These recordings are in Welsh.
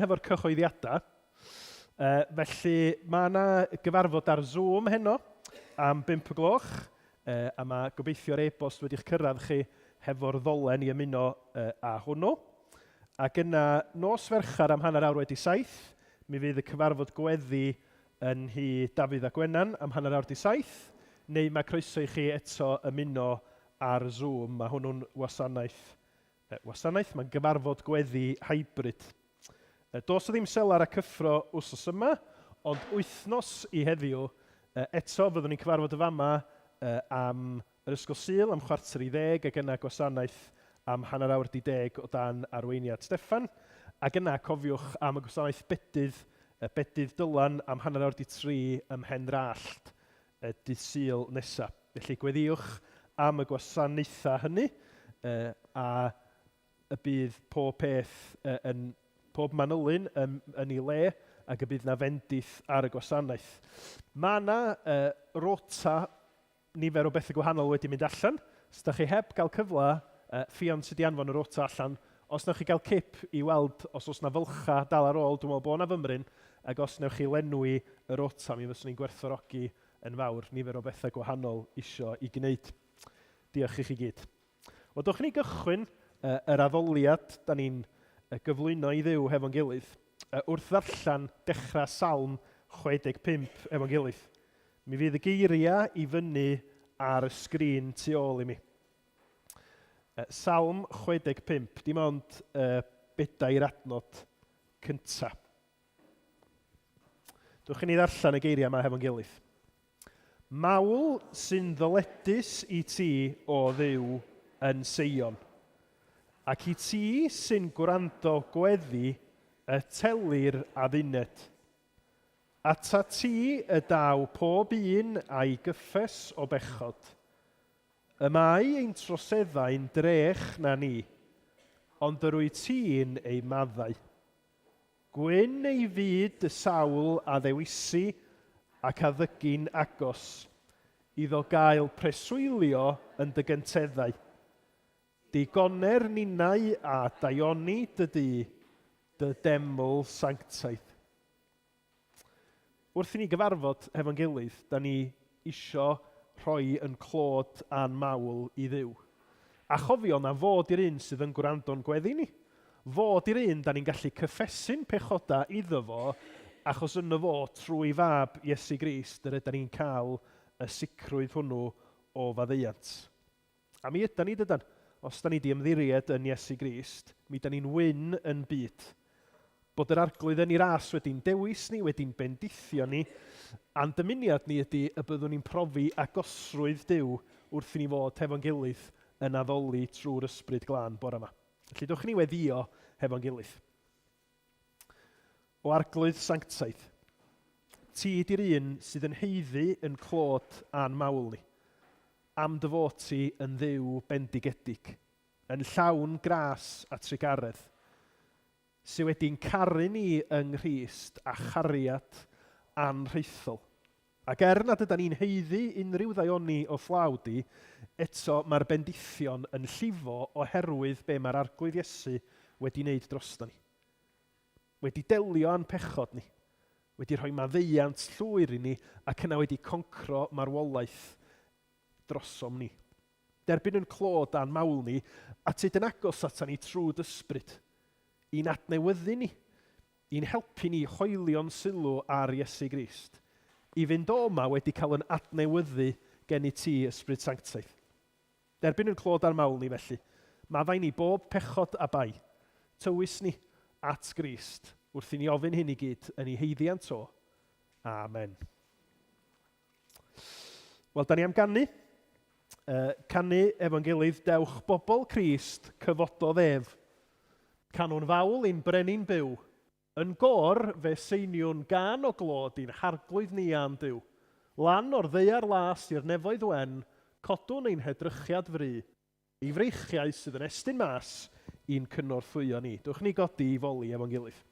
Hefo'r cyhoeddiadau. Felly, mae yna gyfarfod ar Zoom heno am 5 y gloch, a mae gobeithio'r e-bost wedi'ch cyrraedd chi hefo'r ddolen i ymuno â hwnnw. Ac yna, nos Fercher am 7:30, mi fydd y cyfarfod gweddi yn nhŷ Dafydd a Gwenan am 7:30, neu mae croeso i chi eto ymuno ar Zoom. Mae hwnnw'n wasanaeth Wasanaeth, mae'n gyfarfod gweddi hybrid. Does 'na ddim selar a cyffro wsos yma, ond wythnos i heddiw, eto fyddwn ni'n cyfarfod y fama am yr Ysgol Sul am 9:45 ac yna gwasanaeth am 10:30 o dan arweiniad Steffan. Ac yna cofiwch am y gwasanaeth bedydd, bedydd Dylan am 2:30 ym Mhenrallt y dydd Sul nesa. Felly gweddïwch am y gwasanaethau hynny a y bydd pob peth yn pob manylyn yn, yn ei le ac y bydd na fendith ar y gwasanaeth. Mae yna rota nifer o bethau gwahanol wedi mynd allan. Os da chi heb gael cyfle, Ffion sydd wedi anfon y rota allan, os newch chi gael cip i weld os oes na fylchau dal ar ôl, dwi'n meddwl bod na fymryn, ac os newch chi lenwi y rota, mi fyswn i'n gwerthfawrogi yn fawr, nifer o bethau gwahanol isio i gwneud. Diolch i chi gyd. Wel, dowch i ni gychwyn yr addoliad da ni'n gyflwyno i Dduw hefo'n gilydd wrth ddarllen dechrau Salm 65 efo'n gilydd. Mi fydd y geiriau i fyny ar y sgrin tu ôl i mi. Salm 65, dim ond bedair adnod cyntaf. Dwch i ni ddarllen y geiriau yma hefo'n gilydd. Mawl sy'n ddyledus i ti, o Dduw, yn Seion, ac i ti sy'n gwrando gweddi y telir adduned. Atat ti y daw pob un a'i gyffes o bechod. Y mae ein troseddau'n drech na ni, ond yr wyt ti'n eu maddau. Gwyn ei fyd y sawl a ddewisi ac a ddygi'n agos, iddo gael preswylio yn dy gynteddau. Digoner ninnau a daioni dy dŷ, dy deml sanctaidd. Wrth i ni gyfarfod hefo'n gilydd, da ni isio rhoi yn clod a'n mawl i Dduw. A chofio na fo 'di'r un sydd yn gwrando'n gweddi ni. Fo 'di'r un da ni'n gallu cyffesu'n pechoda iddo fo, achos yno fo, trwy Fab Iesu Grist, yr ydan ni'n cael y sicrwydd hwnnw o faddeuant. A mi ydan ni, dydan? Os da ni 'di ymddiried yn Iesu Grist, mi 'dan ni'n wyn yn byd. Bod yr Arglwydd yn ei ras wedi'n dewis ni, wedi'n bendithio ni, a'n dymuniad ni ydi y byddwn ni'n profi agosrwydd Duw wrth i ni fod hefo'n gilydd yn addoli trwy'r Ysbryd Glân bore 'ma. Felly dowch i ni weddïo hefo'n gilydd. O Arglwydd sanctaidd, ti 'di'r un sydd yn haeddu yn clod a'n mawl ni, am dy fod ti yn Dduw bendigedig, yn llawn gras a trugaredd, sy wedi'n caru ni yng Nghrist â chariad anrhaethol. Ac er nad ydan ni'n haeddu unrhyw ddaioni o fflawd di, eto mae'r bendithion yn llifo oherwydd be mae'r Arglwydd Iesu wedi wneud droston ni. Wedi delio â'n pechod ni, wedi rhoi maddeuant llwyr i ni ac yna wedi concro marwolaeth drosom ni. Derbyn yn clod a'n mawl ni, a tyd yn agos atan ni trwy d'Ysbryd, i'n adnewyddu ni, i'n helpu ni hoelio'n sylw ar Iesu Grist, i fynd o 'ma wedi cael yn adnewyddu gennyt ti, Ysbryd Sanctaidd. Derbyn yn clod a'r mawl ni felly. Maddau ni bob pechod a bai. Tywys ni at Grist, wrth i ni ofyn hyn i gyd yn ei haeddiant o. Amen. Wel, da ni am ganu. Canu efo'n gilydd, dewch bobl Crist, cyfododd ef. Canwn fawl i'n brenin byw. Yn gôr, fe seiniwn gân o glod i'n Harglwydd ni a'n Duw. Lan o'r ddaear las i'r nefoedd wen, codwn ein hedrychiad fry. I freichiau sydd yn estyn mas i'n cynorthwyo ni. Dewch ni godi i foli efo'n gilydd.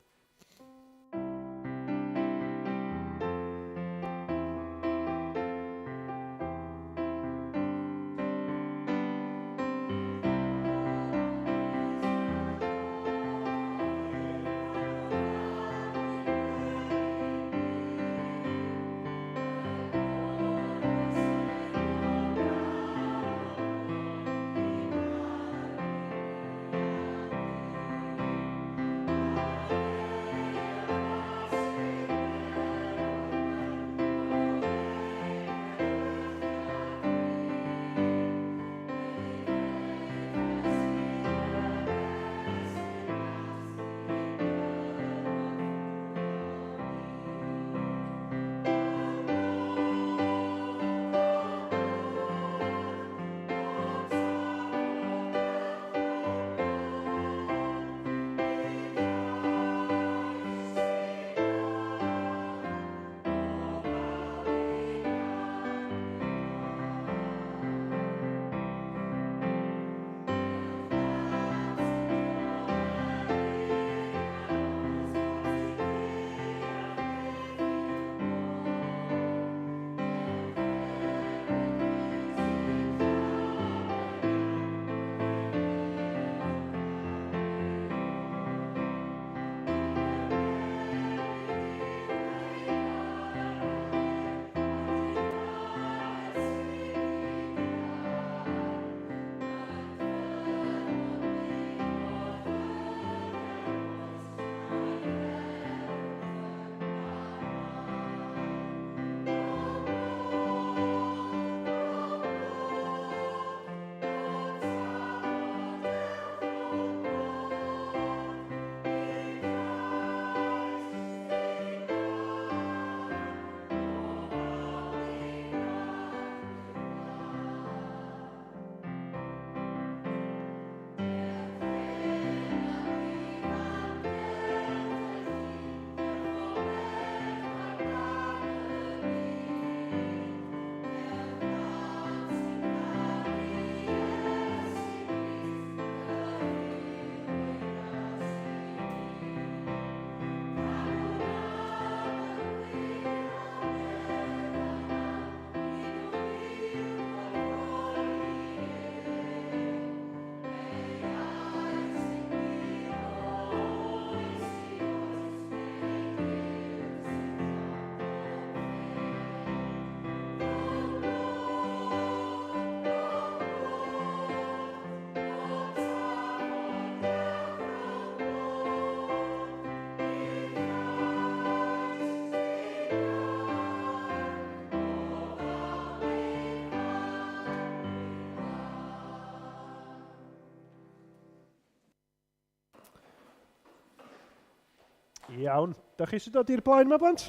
Iawn. Da chi eisiau dod i'r blaen yma, blant?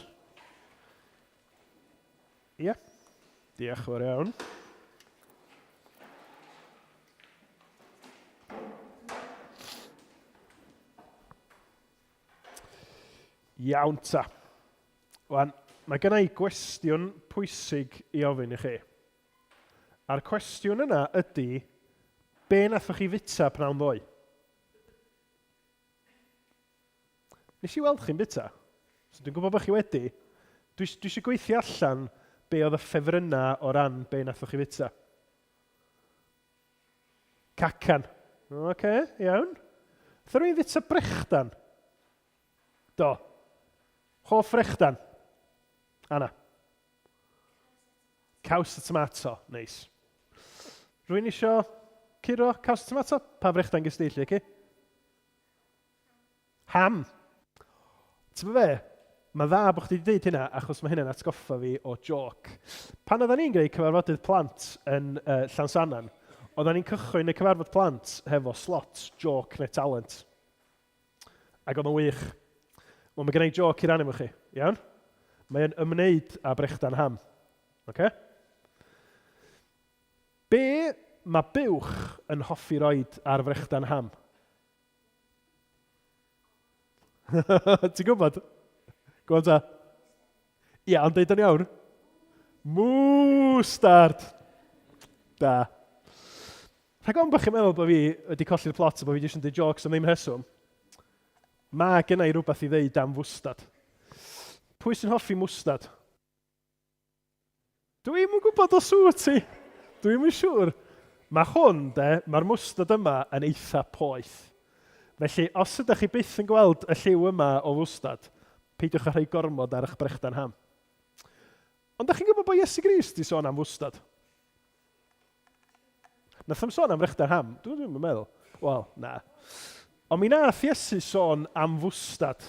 Ie. Diolch yn fawr iawn. Iawn ta. Wan, mae gen i gwestiwn pwysig i ofyn i chi. A'r cwestiwn yna ydy, be nathoch chi fita pnawn ddoe? Nes i weld chi'n bita. So dwi'n gwybod bod chi wedi. Dwi, dwi eisiau gweithio allan be oedd y ffefrynnau o ran be nathoch chi fita. Cacan. Oce, okay, iawn. Nath rhywun fita brechdan? Do. Hoff frechdan? Anna. Caws a tomato, neis. Rwy'n isio curo caws a tomato? Pa frechdan ges di, Lleucu? Ham. Ti'n fe? Mae dda bod chdi wedi dweud hynna, achos mae hynna'n atgoffa fi o joc. Pan oedden ni'n gwneud cyfarfodydd plant yn uh, Llansannan, oedden ni'n cychwyn y cyfarfod plant hefo slot, joc neu talent. Ac oedd o'n wych. Wel, mae gen i joc i rannu efo chi, iawn? Mae'n ymwneud â brechdan ham. Oce? Be mae buwch yn hoffi roed ar frechdan ham? Ti'n gwybod? Go on ta. Ia, ond deud o'n iawn. Mwstard! Da. Rhag ofn bod chi'n meddwl bod fi wedi colli'r plot a bod fi jyst yn dweud jokes am ddim rheswm, mae gen i rhywbeth i ddeud am fwstad. Pwy sy'n hoffi mwstad? Dwi'm yn gwybod os wyt ti. Dwi'm yn siŵr. Mae hwn, de, mae'r mwstad yma yn eitha poeth. Felly, os ydych chi byth yn gweld y lliw yma o fwstad, peidiwch â rhoi gormod ar eich brechdan ham. Ond dach chi'n gwybod bod Iesu Grist 'di sôn am fwstad? Nath o'm sôn am frechdan ham? Dwi ddim yn meddwl. Wel, na. Ond mi nath Iesu sôn am fwstad.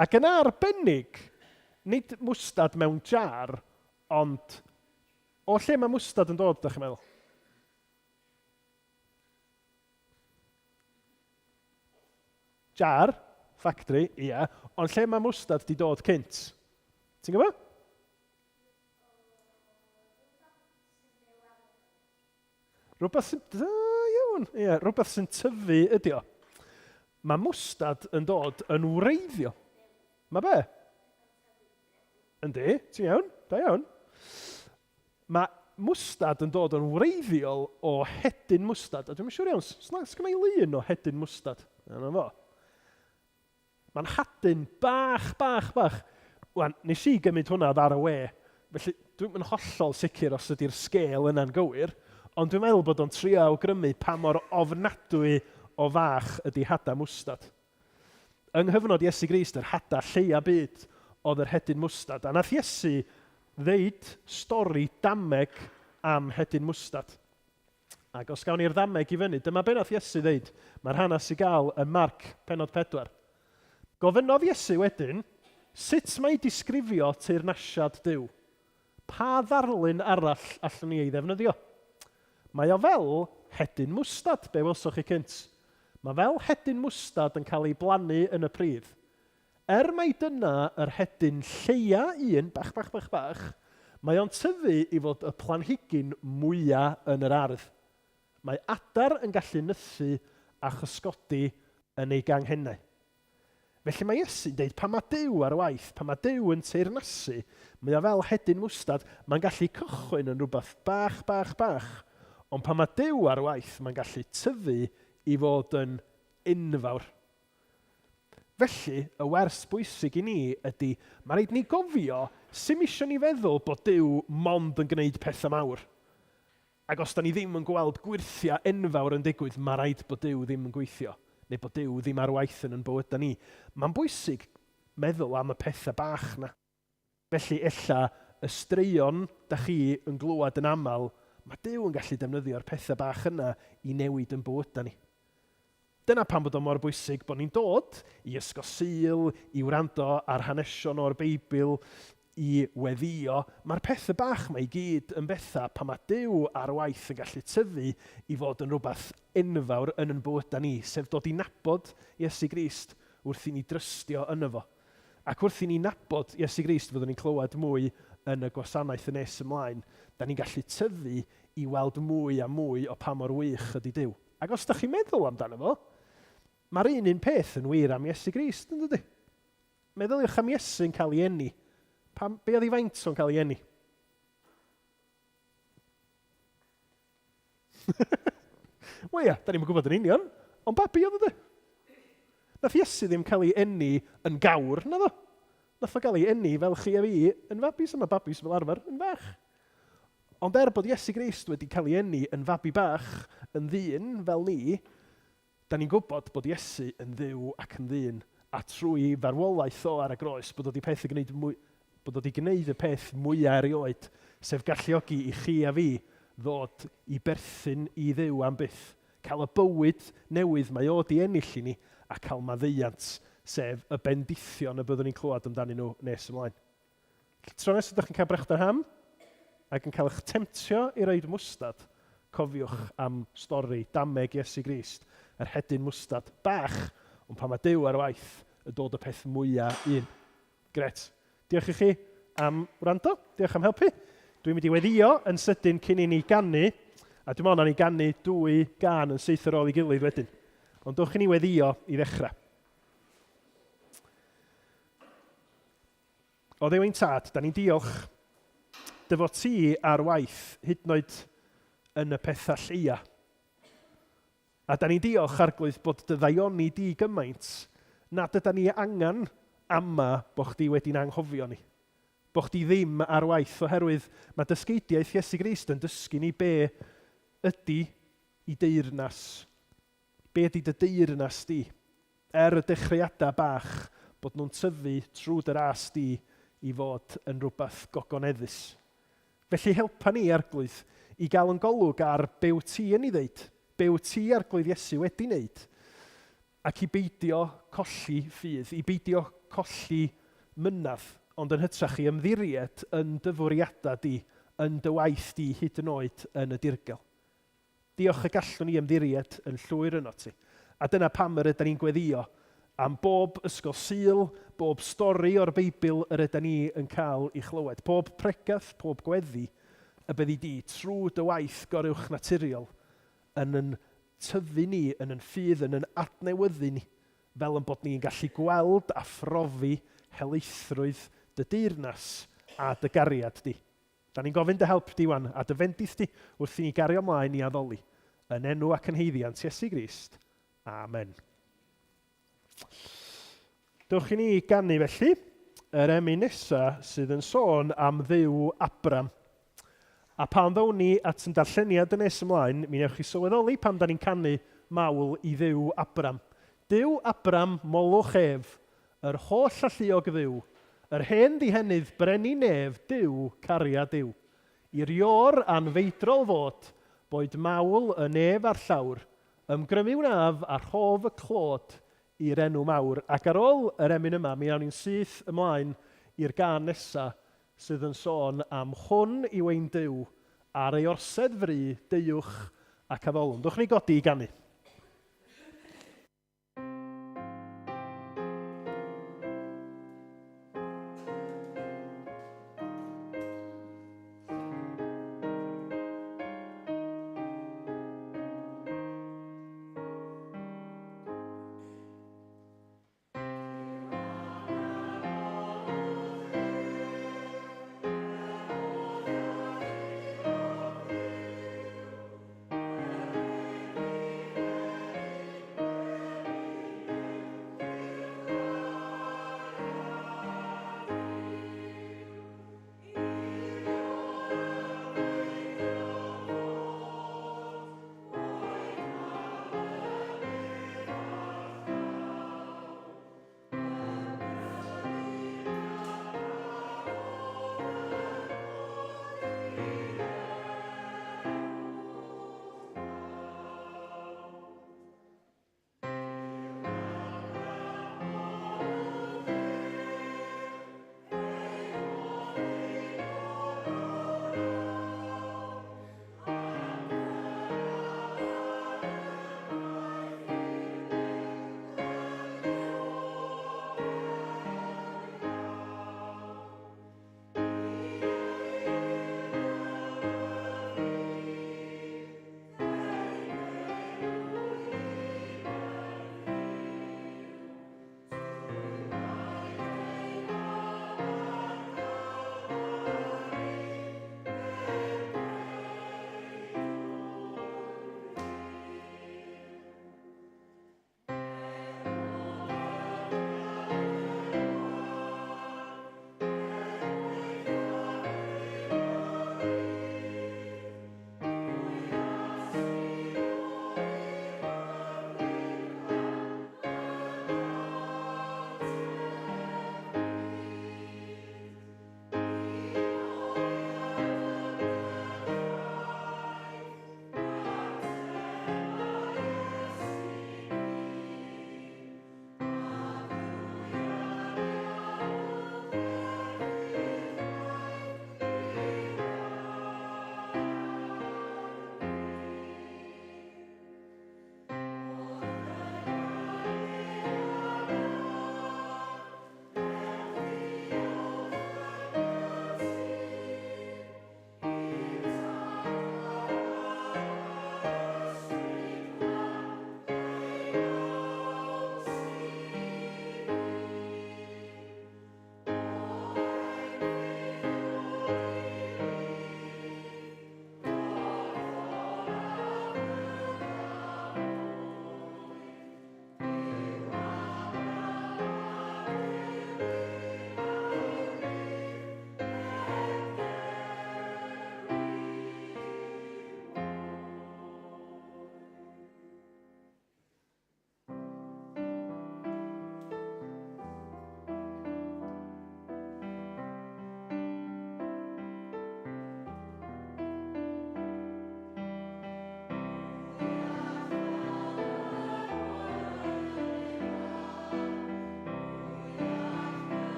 Ac yn arbennig, nid mwstad mewn jar, ond o lle mae mwstad yn dod, dach chi'n meddwl? Jar, factory, ia. Ond lle mae mwstad 'di dod cynt? Ti'n gwybod? Rhywbeth sy'n... Da iawn. Ie, rhywbeth sy'n tyfu ydi o. Mae mwstad yn dod yn wreiddio. Mae be? Yndi, ti'n iawn, da iawn. Mae mwstad yn dod yn wreiddiol o hedyn mwstad, a dwi'm yn siŵr iawn, sgynna i lun o hedyn mwstad? Dyna fo. Mae'n hadyn bach, bach, bach. Wan, nes i gymryd hwnna ar y we, felly dwi'm yn hollol sicr os ydy'r sgêl yna'n gywir, ond dwi'n meddwl bod o'n trio awgrymu pa mor ofnadwy o fach ydy hada mwstad. Yng nghyfnod Iesu Grist, yr hada lleia byd oedd yr hedyn mwstad, a nath Iesu ddeud stori dameg am hedyn mwstad. Ac os gawn ni'r ddameg i fyny, dyma be nath Iesu ddeud. Mae'r hanes i gael ym Marc, pennod 4. Gofynnodd Iesu wedyn, sut mae disgrifio teyrnasiad Duw? Pa ddarlun arall allwn ni ei ddefnyddio? Mae o fel hedyn mwstad, be welsoch chi cynt. Mae fel hedyn mwstad yn cael ei blannu yn y pridd. Er mai dyna yr hedyn lleia un, bach, bach, bach, bach, mae o'n tyfu i fod y planhigyn mwya yn yr ardd. Mae adar yn gallu nythu a chysgodi yn ei ganghennau. Felly mae Iesu'n deud pan mae Duw ar waith, pan mae Duw yn teyrnasu, mae o fel hedyn mwstad, mae'n gallu cychwyn yn rhywbeth bach, bach, bach, ond pan mae Duw ar waith, mae'n gallu tyfu i fod yn enfawr. Felly, y wers bwysig i ni ydy, mae rhaid ni gofio, sim isio ni feddwl bod Duw mond yn gwneud pethau mawr. Ac os da ni ddim yn gweld gwyrthiau enfawr yn digwydd, mae rhaid bod Duw ddim yn gweithio, neu bod Duw ddim ar waith yn yn bywydau ni. Mae'n bwysig meddwl am y pethau bach 'na. Felly ella y straeon da chi yn glywed yn aml, mae Duw yn gallu defnyddio'r pethau bach yna i newid yn bywydau ni. Dyna pam bod o mor bwysig bod ni'n dod i Ysgol Sul, i wrando ar hanesion o'r Beibl, i weddïo. Mae'r pethau bach 'ma i gyd yn bethau pan mae Duw ar waith yn gallu tyfu i fod yn rhywbeth enfawr yn yn bywydau ni, sef dod i nabod Iesu Grist wrth i ni drystio yno fo. Ac wrth i ni nabod Iesu Grist, fyddwn ni'n clywed mwy yn y gwasanaeth yn nes ymlaen, da ni'n gallu tyfu i weld mwy a mwy o pa mor wych ydy Duw. Ac os da chi'n meddwl amdano fo, mae'r un un peth yn wir am Iesu Grist, yn dydy? Meddyliwch am Iesu'n cael ei eni. Pam, be oedd ei faint o'n cael ei eni? Wel ia, da ni'm yn gwybod yn union, ond babi oedd o de. Nath Iesu ddim cael ei eni yn gawr, naddo? Nath o gael ei eni fel chi a fi yn fabis, a mae babis fel arfer yn fach. Ond er bod Iesu Grist wedi cael ei eni yn fabi bach, yn ddyn fel ni, da ni'n gwybod bod Iesu yn Dduw ac yn ddyn, a trwy farwolaeth o ar y groes, bod o 'di peth y gwneud mwy, bod o 'di gwneud y peth mwya erioed, sef galluogi i chi a fi ddod i berthyn i Dduw am byth, cael y bywyd newydd mae o 'di ennill i ni, a cael maddeuant, sef y bendithion y byddwn ni'n clywed amdanyn nhw nes ymlaen. Tro nesaf ydych chi'n cael brechdan ham ac yn cael eich temtio i roid mwstad, cofiwch am stori dameg Iesu Grist, yr hedyn mwstad bach, ond pan mae Duw ar waith, y dod y peth mwya un. Gret. Diolch i chi am wrando, diolch am helpu. Dwi'n mynd i weddio yn sydyn cyn i ni ganu, a dwi'n meddwl na ni ganu dwy gân yn syth ar ôl ei gilydd wedyn. Ond dowch i ni weddio i ddechrau. O Dduw ein Tad, da ni'n diolch dy fod ti ar waith hyd yn oed yn y pethau lleia. A da ni'n diolch, Arglwydd, bod dy ddaioni di gymaint nad yda ni angen ama bo chdi wedi'n anghofio ni. Bo chdi ddim ar waith oherwydd mae dysgeidiaeth Iesu Grist yn dysgu ni be ydy i deyrnas. Be ydy dy deyrnas di? Er y dechreuadau bach, bod nhw'n tyfu trwy dy ras di i fod yn rhywbeth gogoneddus. Felly helpa ni, Arglwydd, i gael yn golwg ar be wyt ti yn ei ddeud, be wyt ti, Arglwydd Iesu, wedi wneud, ac i beidio colli ffydd, i beidio colli mynadd, ond yn hytrach i ymddiried yn dy fwriadau di, yn dy waith di hyd yn oed yn y dirgel. Diolch y gallwn ni ymddiried yn llwyr ynot ti. A dyna pam yr ydan ni'n gweddïo am bob ysgol Sul, bob stori o'r Beibl yr ydan ni yn cael i chlywed, pob pregeth, pob gweddi y byddi di, trwy dy waith goruwchnaturiol, yn yn tyfu ni, yn yn ffydd, yn yn adnewyddu ni, fel yn bod ni'n gallu gweld a phrofi helaethrwydd dy deyrnas a dy gariad di. Da ni'n gofyn dy help di 'wan, a dy fendith di wrth i ni gario mlaen i addoli. Yn enw ac yn haeddiant Iesu Grist. Amen. Dewch i ni ganu felly yr emyn nesa sydd yn sôn am Dduw Abram. A pan ddown ni at yn darlleniad yn nes ymlaen, mi newch chi sylweddoli pam da ni'n canu mawl i Dduw Abram. Duw Abram, molwch ef, Yr holl alluog Dduw, yr hen ddihenydd brenin nef, Duw, cariad Duw. I'r Iôr anfeidrol fod, boed mawl y nef a'r llawr, ymgrymu wnaf a rhof y clod i'r enw mawr. Ac ar ôl yr emyn yma, mi awn ni'n syth ymlaen i'r gân nesa sydd yn sôn am hwn yw ein Duw, ar ei orsedd fry, deuwch ac addolwn. Dowch ni godi i ganu.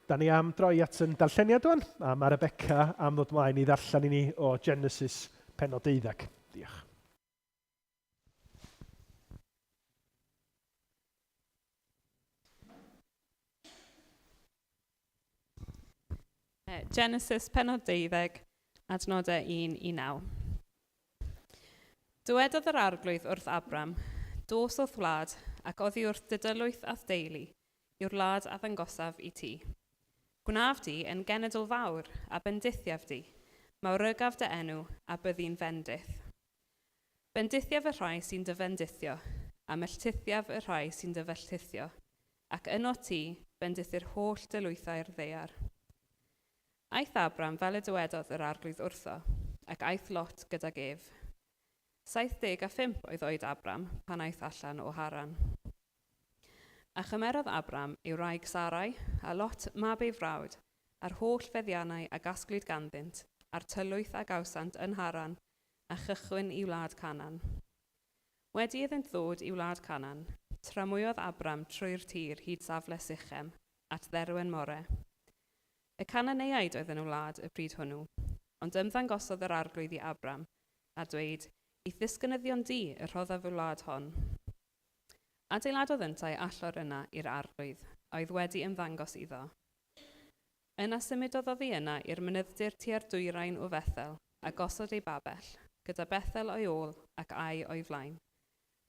Da ni am droi at yn darlleniad wan, a mae Rebecca am ddod mlaen i ddarllen i ni o Genesis penod 12. Diolch. Genesis penod 12, adnodau 1 i 9. Dywedodd yr arglwydd wrth Abram, Dos o'th wlad, ac oddi wrth dy dylwyth a'th deulu, i'r wlad a ddangosaf i ti. Gwnaf di yn genedl fawr, a bendithiaf di, mawrygaf dy enw, a byddi'n fendith. Bendithiaf y rhai sy'n dy fendithio, a melltithiaf y rhai sy'n dy felltithio, ac ynot ti, bendithir holl dylwythau'r ddaear. Aeth Abram fel y dywedodd yr arglwydd wrtho, ac aeth Lot gydag ef. 75 oedd oed Abram pan aeth allan o Haran. A chymerodd Abram ei wraig Sarai, a Lot mab ei frawd, a'r holl feddiannau a gasglwyd ganddynt, a'r tylwyth a gawsant yn Haran, a chychwyn i wlad Canaan. Wedi iddynt ddod i wlad Canaan, tramwyodd Abram trwy'r tir hyd safle Sichem, at dderwen More. Y Canaaneaid oedd yn y wlad y pryd hwnnw. Ond ymddangosodd yr arglwydd i Abram, a dweud, I'th ddisgynyddion di y rhoddaf y wlad hon. Adeiladodd yntau allor yna i'r arglwydd, a oedd wedi ymddangos iddo. Yna symudodd oddi yna i'r mynydd-dir tua'r dwyrain o Fethel, a gosod ei babell, gyda Bethel o'i ôl ac Ai o'i flaen.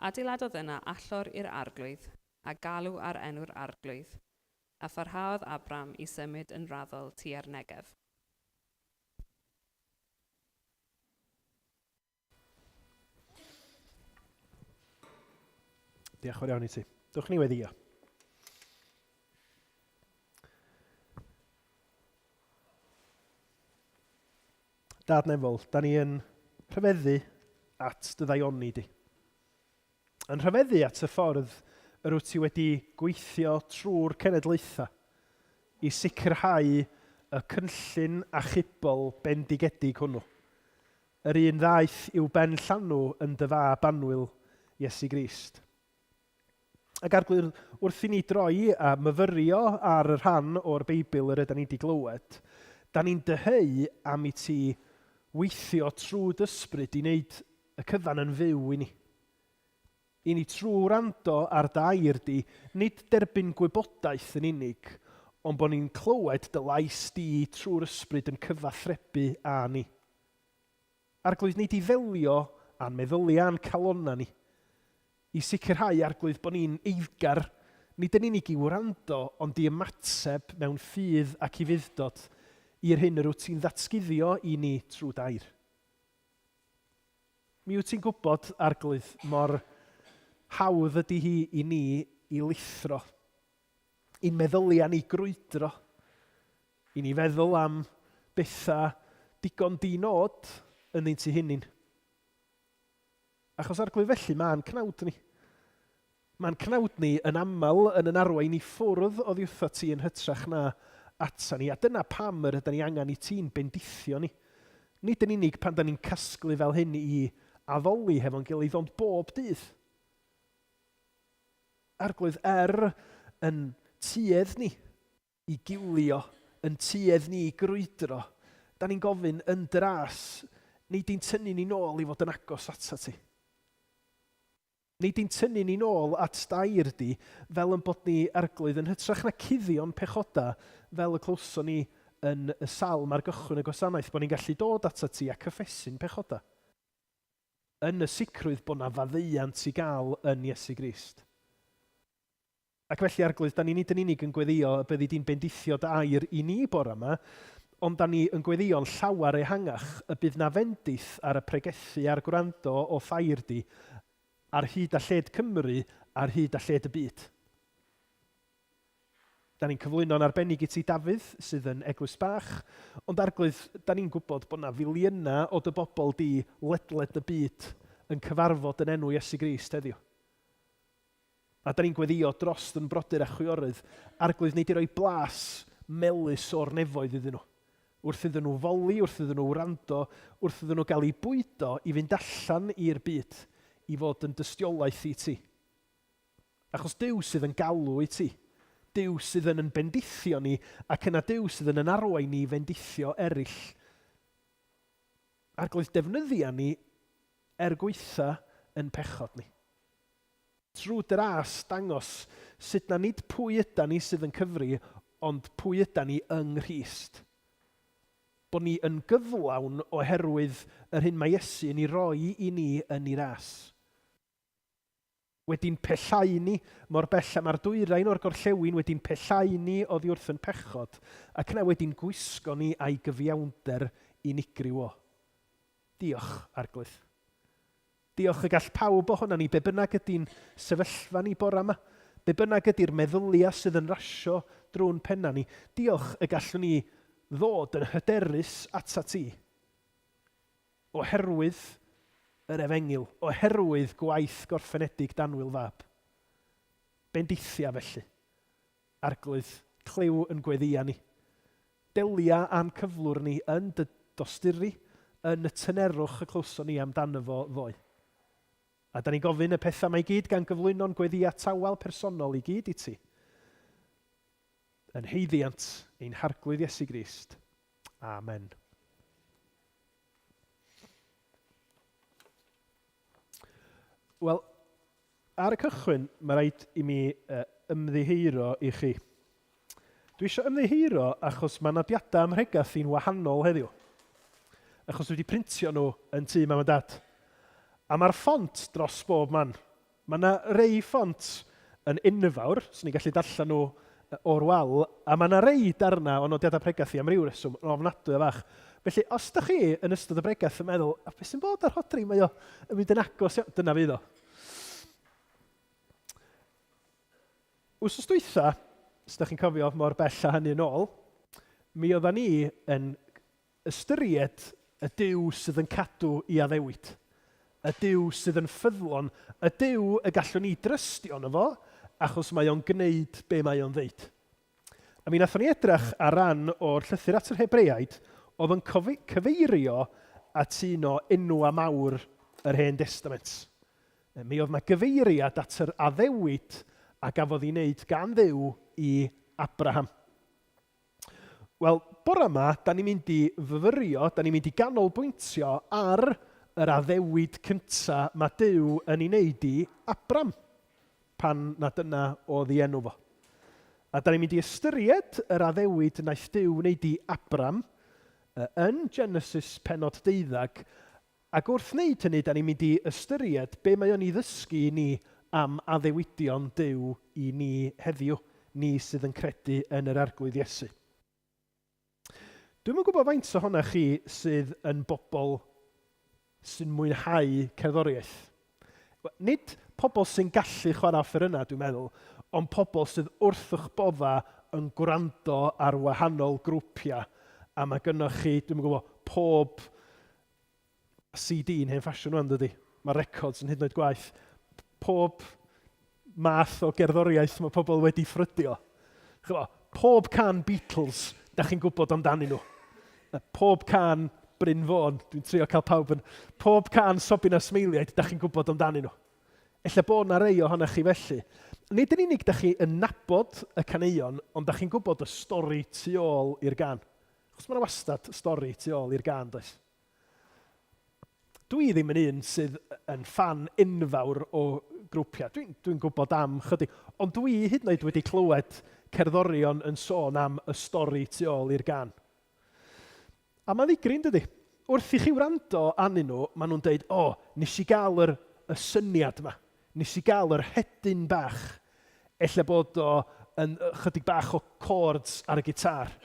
Adeiladodd yna allor i'r arglwydd, a galw ar enw'r arglwydd. A pharhaodd Abram i symud yn raddol tua'r Negef. Diolch yn fawr iawn i ti. Dewch ni weddio. Dad Nefol, da ni yn rhyfeddu at dy ddaioni di. Yn rhyfeddu at y ffordd yr wyt ti wedi gweithio trwy'r cenedlaethau i sicrhau y cynllun achubol bendigedig hwnnw. Yr un ddaeth i'w ben llanw yn dy fab annwyl, Iesu Grist. Ac Arglwydd, wrth i ni droi a myfyrio ar y rhan o'r Beibl yr ydan ni wedi glywed, da ni'n dyheu am i ti weithio trwy d'ysbryd i wneud y cyfan yn fyw i ni. I ni trwy wrando ar dy air di, nid derbyn gwybodaeth yn unig, ond bod ni'n clywed dy lais di trwy'r ysbryd yn cyfathrebu â ni. Arglwydd, nei di ddelio â'n meddyliau a'n calonnau ni, i sicrhau, Arglwydd, bod ni'n eiddgar, nid yn unig i wrando, ond i ymateb mewn ffydd ac ufudd-dod i'r hyn yr wyt ti'n ddatguddio i ni trwy d'air. Mi wyt ti'n gwybod, Arglwydd, mor hawdd ydy hi i ni i lithro, i'n meddyliau ni grwydro, i ni feddwl am bethau digon di-nod yn ein tu hunin. Achos Arglwydd felly mae'n cnawd ni. Mae'n cnawd ni yn aml yn yn arwain i ffwrdd oddi wrtho ti yn hytrach na ata ni. A dyna pam yr ydan ni angen i ti'n bendithio ni. Nid yn unig pan da ni'n casglu fel hyn i addoli hefo'n gilydd, ond bob dydd. Arglwydd, er yn tuedd ni i gilio, yn tuedd ni i grwydro, da ni'n gofyn yn dy ras, nei di'n tynnu ni nôl i fod yn agos atat ti. Nei di'n tynnu ni nôl at d'air di, fel yn bod ni, Arglwydd, yn hytrach na cuddio'n pechoda, fel y clywson ni yn y salm ar gychwyn y gwasanaeth, bod ni'n gallu dod atat ti a cyffesu'n pechoda. Yn y sicrwydd bod 'na faddeuant i gael yn Iesu Grist. Ac felly, Arglwydd, da ni nid yn unig yn gweddïo y byddi di'n bendithio dy air i ni bore yma, ond da ni yn gweddïo'n llawer ehangach y bydd 'na fendith ar y pregethu a'r gwrando o'th air di ar hyd a lled Cymru, ar hyd a lled y byd. Da ni'n cyflwyno'n arbennig i ti Dafydd, sydd yn Eglwys Bach, ond Arglwydd, da ni'n gwybod bod 'na filiynau o dy bobl di ledled y byd yn cyfarfod yn enw Iesu Grist heddiw. A da ni'n gweddïo drost yn brodyr a chwiorydd, Arglwydd, nei di roi blas melys o'r nefoedd iddyn nhw. Wrth iddyn nhw foli, wrth iddyn nhw wrando, wrth iddyn nhw gael eu bwydo i fynd allan i'r byd, i fod yn dystiolaeth i ti. Achos Duw sydd yn galw i ti. Duw sydd yn yn bendithio ni, ac yna Duw sydd yn yn arwain ni i fendithio eraill. Arglwydd, defnyddia ni er gwaetha yn pechod ni. Trwy dy ras, dangos sut na nid pwy yda ni sydd yn cyfri, ond pwy yda ni yng Nghrist. Bod ni yn gyflawn oherwydd yr hyn mae Iesu yn ei roi i ni yn ei ras. Wedi'n pellhau ni, mor bell â mae'r dwyrain o'r gorllewin wedi'n pellhau ni oddi wrth yn pechod, ac yna wedi'n gwisgo ni â'i gyfiawnder unigryw o. Diolch, Arglwydd. Diolch y gall pawb ohonan ni, be bynnag ydy'n sefyllfa ni bora 'ma, be bynnag ydy'r meddyliau sydd yn rasio drwy'n penna ni, diolch y gallwn ni ddod yn hyderus atat ti, oherwydd yr Efengyl, oherwydd gwaith gorffenedig d'annwyl Fab. Bendithia felly. Arglwydd, clyw yn gweddïa ni. Delia â'n cyflwr ni yn dy dosturi, yn y tynerwch y clywson ni amdano fo ddoe. A da ni'n gofyn y pethau 'ma i gyd gan gyflwyno'n gweddïa tawel personol i gyd i ti. Yn haeddiant ein Harglwydd Iesu Grist. Amen. Wel, ar y cychwyn, mae rhaid i mi ymddiheuro i chi. Dwi eisiau ymddiheuro achos mae nodiadau ym mhregath i'n wahanol heddiw. Achos dwi wedi printio nhw yn tŷ mam a dad. A mae'r ffont dros bob man. Mae yna rei ffont yn enfawr, swn i'n gallu darllen nhw o'r wal, a mae yna rei darnau o nodiadau pregath i am ryw reswm yn ofnadwy o fach. Felly, os da chi yn ystod y bregath yn meddwl, a beth sy'n bod ar Rhodri, mae o yn mynd yn agos iawn, dyna fydd o. Wsos dwytha, os da chi'n cofio mor bell â hynny yn ôl, mi oeddan ni yn Ystyried y Duw sydd yn cadw i addewid, y Duw sydd yn ffyddlon, y Duw y gallwn ni drystio yno fo, achos mae o'n gwneud be mae o'n ddeud. A mi wnaethon ni edrych ar ran o'r llythyr at yr Hebreaid oedd yn cyfeirio at un o enwau mawr yr Hen Destament. Mi oedd 'na gyfeiriad at yr addewid a gafodd ei wneud gan Dduw i Abraham. Wel, bore yma, da ni'n mynd i fyfyrio, da ni'n mynd i ganolbwyntio ar yr addewid cynta mae Duw yn ei wneud i Abram, pan na dyna oedd ei enw fo. A da ni'n mynd i ystyried yr addewid wnaeth Duw wneud i Abram yn Genesis pennod deuddag, Ac wrth wneud hynny, da ni'n mynd i ystyried be mae o'n ei ddysgu i ni am addewidion Duw i ni heddiw, ni sydd yn credu yn yr Arglwydd Iesu. Dwi'm yn gwybod faint ohonoch chi sydd yn bobl sy'n mwynhau cerddoriaeth. Nid pobl sy'n gallu chwarae offerynnau, dwi'n meddwl, ond pobl sydd wrth eich boddau yn gwrando ar wahanol grwpiau, a mae gynnoch chi, dwi'm yn gwybod, pob CD yn hen ffasiwn rwan, dydy? Mae records yn hyd yn oed gwaeth. Pob math o gerddoriaeth mae pobl wedi ffrydio. Chymod, pob can Beatles, da chi'n gwybod amdanyn nhw. Pob can Bryn Fôn, dwi'n trio cael pawb yn... Pob can Sobin a Smeiliaid, da chi'n gwybod amdanyn nhw. Ella bod na rei ohonoch chi felly. Nid yn unig da chi yn nabod y caneuon, ond da chi'n gwybod y stori tu ôl i'r gan. Achos mae yna wastad stori tu ôl i'r gân, does? Dwi ddim yn un sydd yn ffan enfawr o grwpiau. Dwi'n dwi gwybod am chydig, ond dwi hyd yn oed wedi clywed cerddorion yn sôn am y stori tu ôl i'r gân. A mae'n ddigri, yn dydi? Wrth i chi wrando arnyn nhw, maen nhw'n deud, o, nes i gael yr, y syniad yma. Nes i gael yr hedyn bach. Ella bod o yn chydig bach o chords ar y gitar.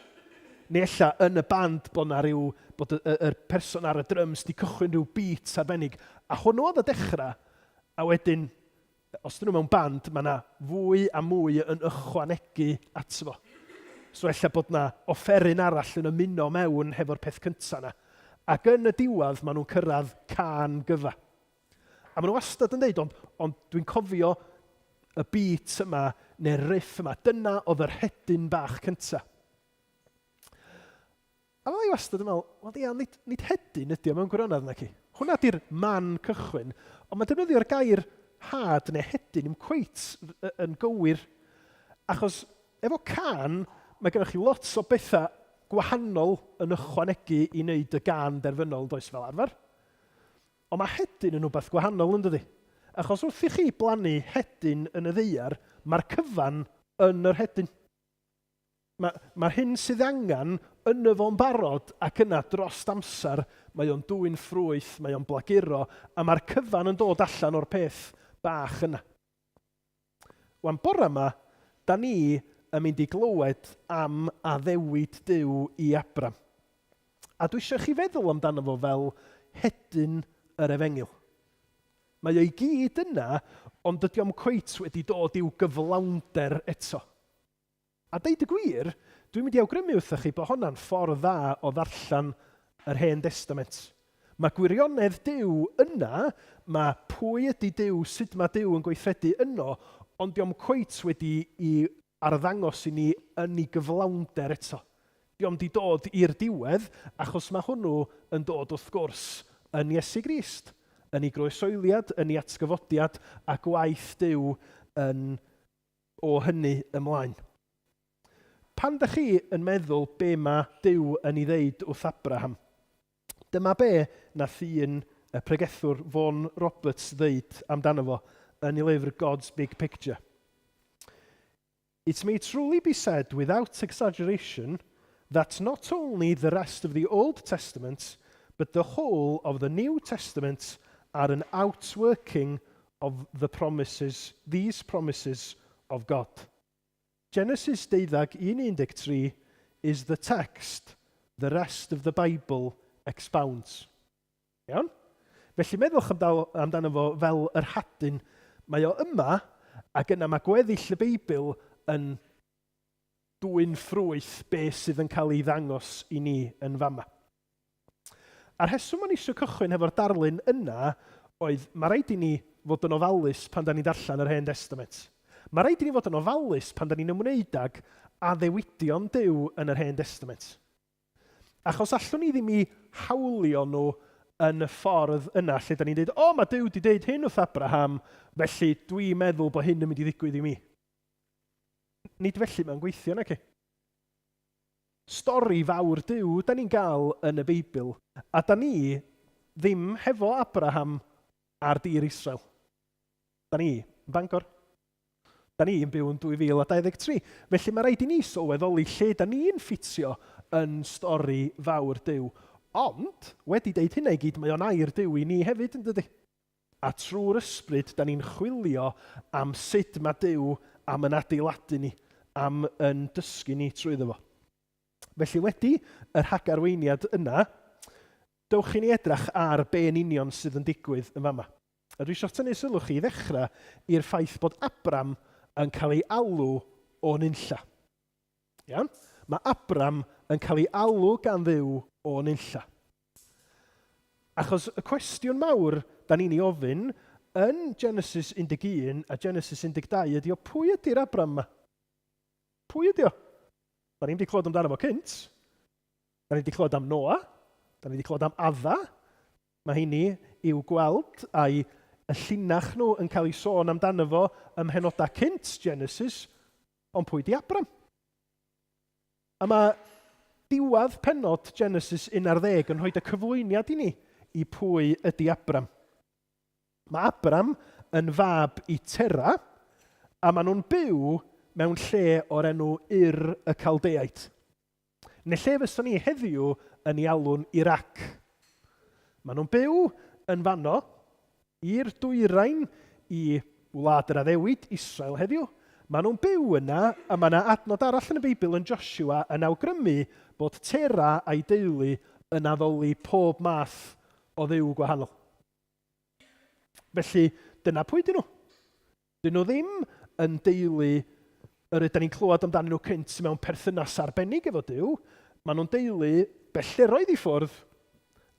Neu ella yn y band bod 'na ryw, bod y, y, yr person ar y drums 'di cychwyn rhyw beat arbennig. A hwnnw oedd y dechrau, a wedyn, os dyn nhw mewn band, mae 'na fwy a mwy yn ychwanegu ato fo. So ella bod 'na offeryn arall yn ymuno mewn hefo'r peth cyntaf 'na. Ac yn y diwedd, maen nhw'n cyrraedd cân gyfa. A maen nhw wastad yn dweud, ond, ond dwi'n cofio y beat yma neu'r riff yma. Dyna oedd yr hedyn bach cynta. A fydda i wastad yn meddwl, wel ia, nid, nid hedyn ydy o mewn gwirionedd naci. Hwna di'r man cychwyn, ond mae defnyddio'r gair had neu hedyn ddim cweit yn gywir, achos Efo cân, mae gennych chi lot o bethau gwahanol yn ychwanegu i wneud y gân derfynol, does fel arfer. Ond mae hedyn yn wbath gwahanol, yn dydi? Achos wrth i chi blannu hedyn yn y ddaear, mae'r cyfan yn yr hedyn. Mae, mae'r hyn sydd angen yno fo'n barod ac yna drost amser mae o'n dwyn ffrwyth, mae o'n blaguro a mae'r cyfan yn dod allan o'r peth bach yna. Wan bore yma, da ni yn mynd i glywed am addewid Duw i Abram. A dwi eisiau chi feddwl amdano fo fel hedyn yr efengyl. Mae o i gyd yna, ond dydy o'm cweit wedi dod i'w gyflawnder eto. A deud y gwir, dwi'n mynd i awgrymu wrthoch chi bod honna'n ffordd dda o ddarllen yr Hen Destament. Mae gwirionedd Duw yna, mae pwy ydy Duw, sut mae Duw yn gweithredu yno, ond dio'm cweit wedi i arddangos i ni yn ei gyflawnder eto. Dio'm di dod i'r diwedd, achos mae hwnnw yn dod wrth gwrs yn Iesu Grist, yn ei groesoeliad, yn ei atgyfodiad a gwaith Duw yn o hynny ymlaen. Pan dych chi yn meddwl be mae Duw yn ei ddeud wrth Abraham, dyma be nath un y pregethwr Vaughan Roberts ddeud amdano fo yn ei lyfr God's Big Picture. It may truly be said without exaggeration that not only the rest of the Old Testament, but the whole of the New Testament are an outworking of the promises, these promises of God. Genesis 12, 1-13 is the text the rest of the Bible expounds. Iawn? Felly meddwch amdano fo fel yr hadyn. Mae o yma, ac yna mae gweddill y Beibl yn dwyn ffrwyth beth sydd yn cael ei ddangos i ni yn fama. A'r rheswm o'n i eisiau cychwyn hefo'r darlun yna oedd mae rhaid i ni fod yn ofalus pan da ni'n darllen yr Hen Destament. Mae rhaid i ni fod yn ofalus pan da ni'n ymwneud ag addewidion Duw yn yr Hen Destament. Achos allwn ni ddim i hawlio nhw yn y ffordd yna lle da ni'n dweud, o, mae Duw wedi dweud hyn wrth Abraham, felly dwi'n meddwl bod hyn yn mynd i ddigwydd i mi. Nid felly mae'n gweithio, naci? Stori fawr Duw da ni'n gael yn y Beibl, a da ni ddim hefo Abraham ar dir Israel. Da ni yn Bangor. Da ni yn byw yn 2023. Felly mae rhaid i ni sylweddoli lle da ni'n ffitio yn stori fawr Duw. Ond, wedi deud hynna i gyd, mae o'n air Duw i ni hefyd, yn dydy? A trwy'r ysbryd, da ni'n chwilio am sut mae Duw am yn adeiladu ni, am yn dysgu ni trwyddo fo. Felly wedi y rhagarweiniad yna, dewch i ni edrach ar be yn union sydd yn digwydd yn fama. A dwi eisiau tynnu sylw chi i ddechrau i'r ffaith bod Abram yn cael ei alw o nunlla. Iawn? Mae Abram yn cael ei alw gan Dduw o nunlla. Achos y cwestiwn mawr da ni'n ei ofyn yn Genesis 11 a Genesis 12 ydy o pwy ydy'r Abram yma? Pwy ydy o? Da ni'n wedi clywed amdano fo cynt. Da ni wedi clywed am Noa. Da ni wedi clywed am Adda. Mae heini i'w gweld a'i y llinach nhw yn cael ei sôn amdano fo ym mhenodau cynt Genesis. Ond pwy di Abram? A mae diwedd pennod Genesis 11 yn rhoi y cyflwyniad i ni i pwy ydy Abram. Mae Abram yn fab i Tera, a maen nhw'n byw mewn lle o'r enw Ur y Caldeaid. Neu lle fyswn ni heddiw yn ei alw'n Irac. Maen nhw'n byw yn fanno, i'r dwyrain i Wlad yr Addewid, Israel heddiw. Maen nhw'n byw yna, a mae yna adnod arall yn y Beibl yn Joshua yn awgrymu bod Tera a'i deulu yn addoli pob math o dduw gwahanol. Felly, dyna pwy dyn nhw. Dyn nhw ddim yn deulu yr ydan ni'n clywed amdanyn nhw cynt mewn perthynas arbennig efo Duw. Maen nhw'n deulu belleroedd i ffwrdd,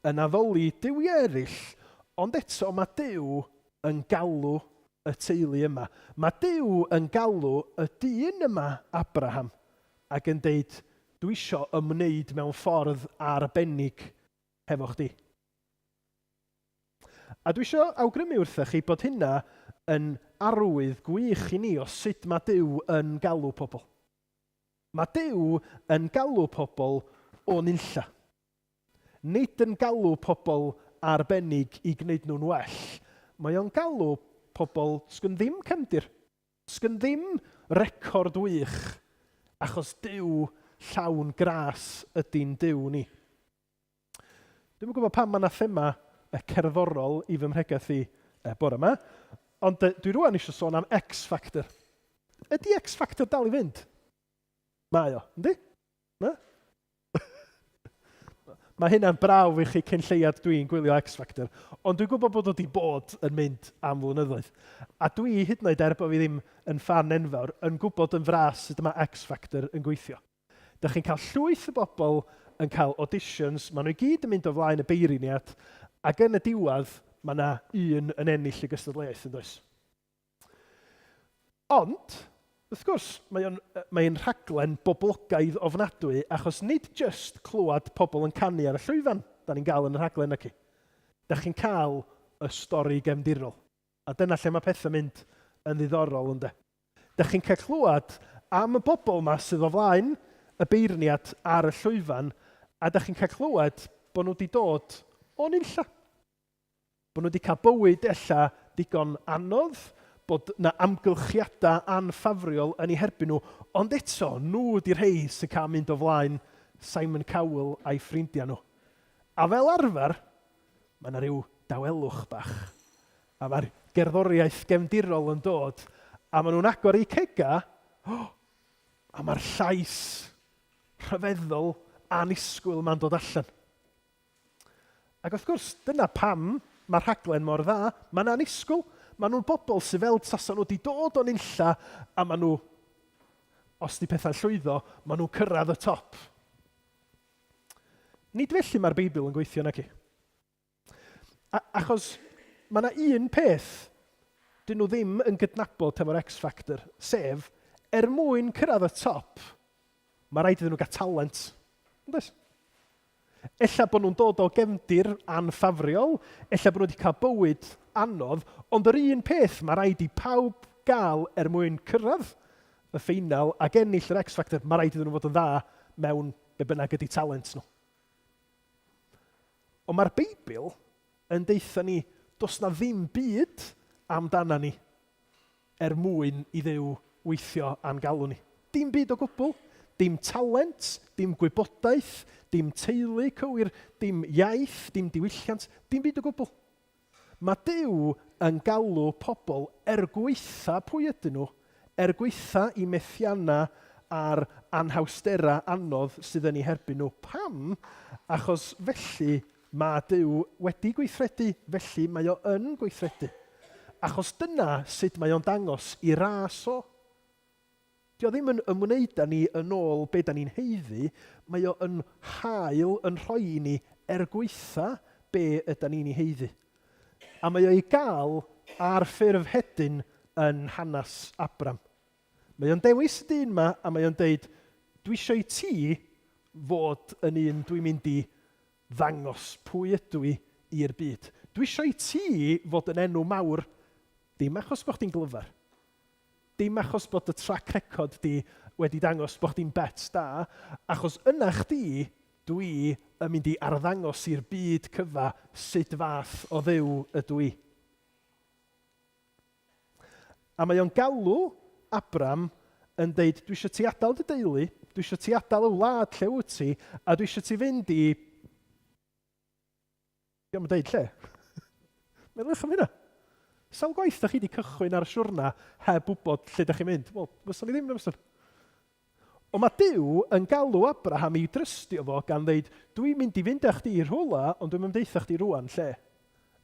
yn addoli duwiau eraill, ond eto mae Duw yn galw y teulu yma. Mae Duw yn galw y dyn yma, Abraham, ac yn deud, dwi isio ymwneud mewn ffordd arbennig hefo chdi. A dwi eisiau awgrymu wrthych chi bod hynna yn arwydd gwych i ni o sut mae Duw yn galw pobl. Mae Duw yn galw pobl o nunlla. Nid yn galw pobl arbennig i gwneud nhw'n well. Mae o'n galw pobl sgyn ddim cefndir, sgyn ddim record wych, achos Duw llawn gras ydy'n Duw ni. Dwi'm yn gwybod pam mae 'na thema cerddorol i fy mhregeth i bore 'ma, ond dwi rwan eisiau sôn am X Factor. Ydy X Factor dal i fynd? Mae o, yndi? Na? Mae hynna'n brawf i chi cyn lleiad dwi'n gwylio X Factor, ond dwi'n gwybod bod o wedi bod yn mynd am flynyddoedd. A dwi, hyd yn oed er bod fi ddim yn ffan enfawr, yn gwybod yn fras sut mae X Factor yn gweithio. Dych chi'n cael llwyth o bobl yn cael auditions, maen nhw i gyd yn mynd o flaen y beirniad, ac yn y diwedd mae yna un yn ennill y gystadleuaeth, yn does? Ond, wrth gwrs, mae o'n, mae'n rhaglen boblogaidd ofnadwy, achos nid jyst clywed pobl yn canu ar y llwyfan da ni'n gael yn y rhaglen, naci. Da chi'n cael y stori gefndirol. A dyna lle mae pethau'n mynd yn ddiddorol, ynde? Dych chi'n cael clywed am y bobl 'ma sydd o flaen y beirniad ar y llwyfan, a dych chi'n cael clywed bod nhw wedi dod o nunlla. Bod nhw wedi cael bywyd ella digon anodd, bod 'na amgylchiadau anffafriol yn eu herbyn nhw, ond eto, nhw ydi'r rhei sy'n cael mynd o flaen Simon Cowell a'i ffrindiau nhw. A fel arfer, mae 'na ryw dawelwch bach. A mae'r gerddoriaeth gefndirol yn dod, a maen nhw'n agor eu cega, a mae'r llais rhyfeddol annisgwyl yma'n dod allan. Ac wrth gwrs, dyna pam mae'r rhaglen mor dda. Mae'n annisgwyl. Maen nhw'n bobl sydd fel tasa nhw wedi dod o'n unlla, a maen nhw, os di pethau'n llwyddo, maen nhw'n cyrraedd y top. Nid felly mae'r Beibl yn gweithio, naci? A, achos mae yna un peth dyn nhw ddim yn gydnabod hefo'r X Factor, sef, er mwyn cyrraedd y top, mae rhaid iddyn nhw gael talent. Yn does? Ella bod nhw'n dod o gefndir anffafriol, ella bod nhw wedi cael bywyd anodd, ond yr un peth mae rhaid i pawb gael er mwyn cyrraedd y ffeinal ac ennill yr X Factor, mae rhaid iddyn nhw fod yn dda mewn be bynnag ydy talent nhw. Ond mae'r Beibl yn deutha ni does na ddim byd amdana ni er mwyn i Dduw weithio a'n galw ni. Dim byd o gwbl. Dim talent, dim gwybodaeth, dim teulu cywir, dim iaith, dim diwylliant, dim byd o gwbl. Mae Duw yn galw pobl er gwaetha pwy ydyn nhw, er gwaetha i methiannau a'r anhawsterau anodd sydd yn eu herbyn nhw. Pam? Achos felly mae Duw wedi gweithredu, felly mae o yn gweithredu. Achos dyna sut mae o'n dangos i ras o. Dio ddim yn ymwneud â ni yn ôl be da ni'n haeddu, mae o yn hael yn rhoi i ni er gwaetha be yda ni'n ei haeddu. A mae o i gael ar ffurf hedyn yn hanes Abram. Mae o'n dewis y dyn ma a mae o'n deud, dwi eisiau i ti fod yn un dwi'n mynd i ddangos pwy ydw i i'r byd. Dwi eisiau i ti fod yn enw mawr, dim achos bod chdi'n glyfar, Dim achos bod dy track record di wedi dangos bo chdi'n bet da, achos yna chdi, dw i yn mynd i arddangos i'r byd cyfa sut fath o Dduw ydw i. A mae o'n galw Abram yn deud, dwi eisiau ti adael dy deulu, dwi eisiau ti adael y wlad lle wyt ti, a dwi eisiau ti fynd i... Dio'm yn deud lle. Meddyliwch am hynna. Sawl gwaith da chi wedi cychwyn ar y siwrna heb wybod lle da chi'n mynd? Wel, fyswn i ddim na fyswn. Ond mae Duw yn galw Abraham i drystio fo gan ddeud, dwi'n mynd i fynd â chdi i rhywle, ond dwi'n mynd deutha chdi rwan lle.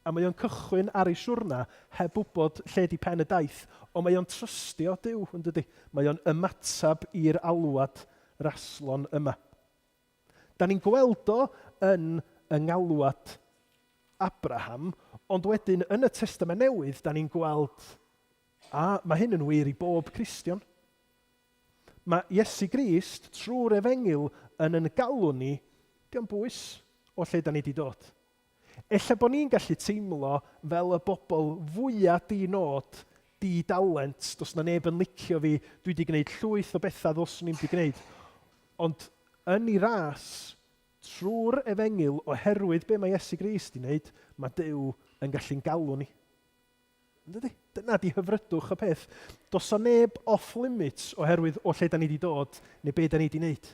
A mae o'n cychwyn ar ei siwrna heb wybod lle di pen y daith, ond mae o'n trystio Duw, yn dydy? Mae o'n ymateb i'r alwad raslon yma. Da ni'n gweld o yn yng ngalwad Abraham, ond wedyn yn y Testament Newydd, da ni'n gweld, a mae hyn yn wir i bob Cristion. Mae Iesu Grist, trwy'r efengyl, yn yn galw ni, dio'm bwys o lle da ni wedi dod. Ella bod ni'n gallu teimlo fel y bobl fwyaf di-nod di-dalent, does 'na neb yn licio fi, dwi 'di gwneud llwyth o bethau ddylswn i'm 'di gwneud. Ond yn ei ras, trwy'r efengyl, oherwydd be mae Iesu Grist 'di wneud, mae Duw yn gallu'n galw ni. Yn dydi? Dyna 'di hyfrydwch y peth. Does 'na neb off limits oherwydd o lle 'da ni 'di dod neu be 'da ni 'di wneud.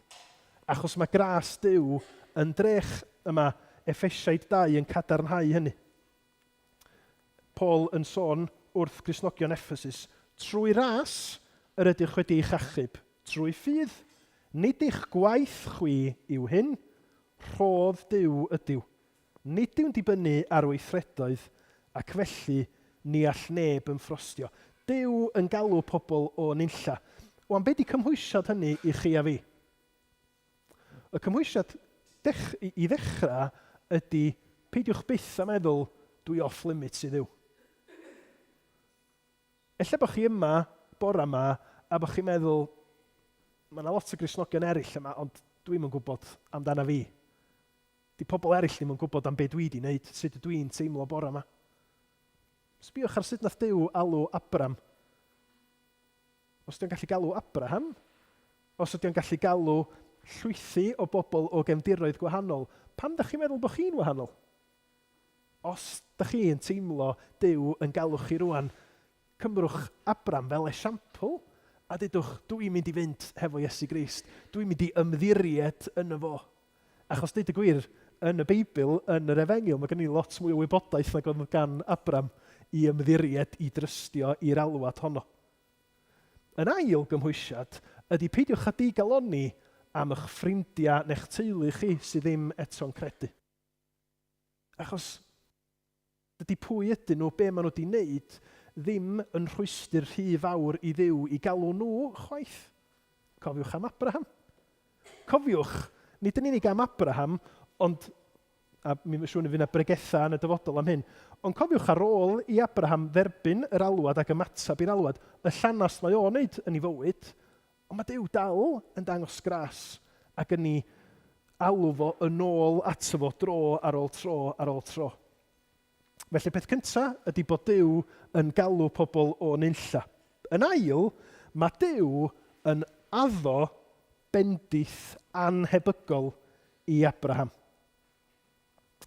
Achos mae gras Duw yn drech y mae Effesiaid 2 yn cadarnhau hynny. Paul yn sôn wrth Gristnogion Ephesus, Trwy ras yr ydych wedi eich achub, trwy ffydd. Nid eich gwaith chwi yw hyn, rhodd Duw ydyw. Nid yw'n dibynnu ar weithredoedd, ac felly ni all neb ymffrostio. Duw yn galw pobl o nunlla. Wan, be di cymhwysiad hynny i chi a fi? Y cymhwysiad dech, i, i ddechrau ydy peidiwch byth â meddwl dwi off limits i Dduw. Ella bod chi yma bore yma a bod chi'n meddwl mae yna lot o Gristnogion eraill yma ond dwi'm yn gwybod amdana fi. 'Di pobl eraill ddim yn gwybod am be dwi 'di wneud, sut ydw i'n teimlo bore 'ma. Sbïwch ar sut nath Duw alw Abram. Os 'di o'n gallu galw Abraham, os ydy o'n gallu galw llwythi o bobl o gefndiroedd gwahanol, pam 'dach chi'n meddwl bod chi'n wahanol? Os 'dach chi'n teimlo Duw yn galw chi rŵan, cymrwch Abram fel esiampl a dudwch, 'Dw i'n mynd i fynd hefo Iesu Grist. Dw i'n mynd i ymddiried yno fo. Achos deud y gwir, yn y Beibl, yn yr Efengyl, mae gen ni lot mwy o wybodaeth nag oedd gan Abram i ymddiried, i drystio i'r alwad honno. Yn ail gymhwysiad ydy peidiwch â digalonni am eich ffrindiau neu'ch teulu chi sydd ddim eto'n credu. Achos dydy pwy ydyn nhw, be maen nhw wedi wneud, ddim yn rhwystr rhy fawr i Dduw i galw nhw chwaith. Cofiwch am Abraham. Cofiwch, nid yn unig am Abraham, ond, a mi siŵr fydd yna bregethau yn y dyfodol am hyn, ond cofiwch ar ôl i Abraham dderbyn yr alwad ac ymateb i'r alwad, y llanast mae o'n wneud yn ei fywyd, Ond mae Duw dal yn dangos gras ac yn ei alw fo yn ôl ato fo dro ar ôl tro ar ôl tro. Felly peth cyntaf ydy bod Duw yn galw pobl o nunlla. Yn ail, mae Duw yn addo bendith annhebygol i Abraham.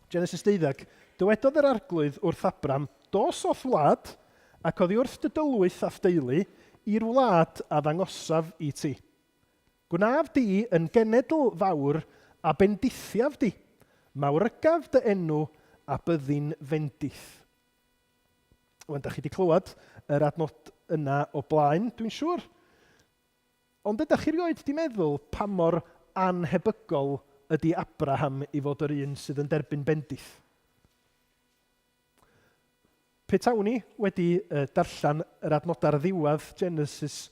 Genesis 12, Dywedodd yr Arglwydd wrth Abram, Dos o'th wlad, ac oddi wrth dy dylwyth a'th deulu, i'r wlad a ddangosaf i ti. Gwnaf di yn genedl fawr, a bendithiaf di, mawrygaf dy enw, a byddi'n fendith. Wan, da chi wedi clywed yr adnod yna o blaen, dwi'n siŵr. Ond ydach chi rioed 'di meddwl pa mor annhebygol ydi Abraham i fod yr un sydd yn derbyn bendith? Petawn i wedi darllen yr adnodau ar ddiwedd Genesis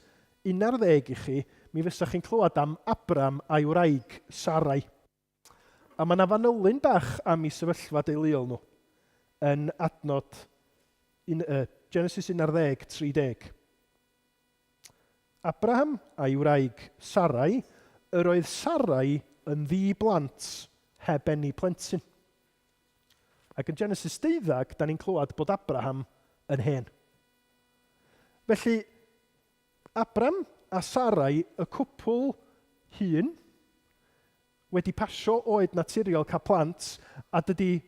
11 i chi, mi fysach chi'n clywed am Abram a'i wraig, Sarai. A mae 'na fanylyn bach am eu sefyllfa deuluol nhw yn adnod un, uh, Genesis 11, 30. Abraham a'i wraig Sarai, yr oedd Sarai yn ddi-blant heb eni plentyn. Ac yn Genesis 12, da ni'n clywed bod Abraham yn hen. Felly, Abram a Sarai, y cwpl hŷn, wedi pasio oed naturiol cael plant, a dydy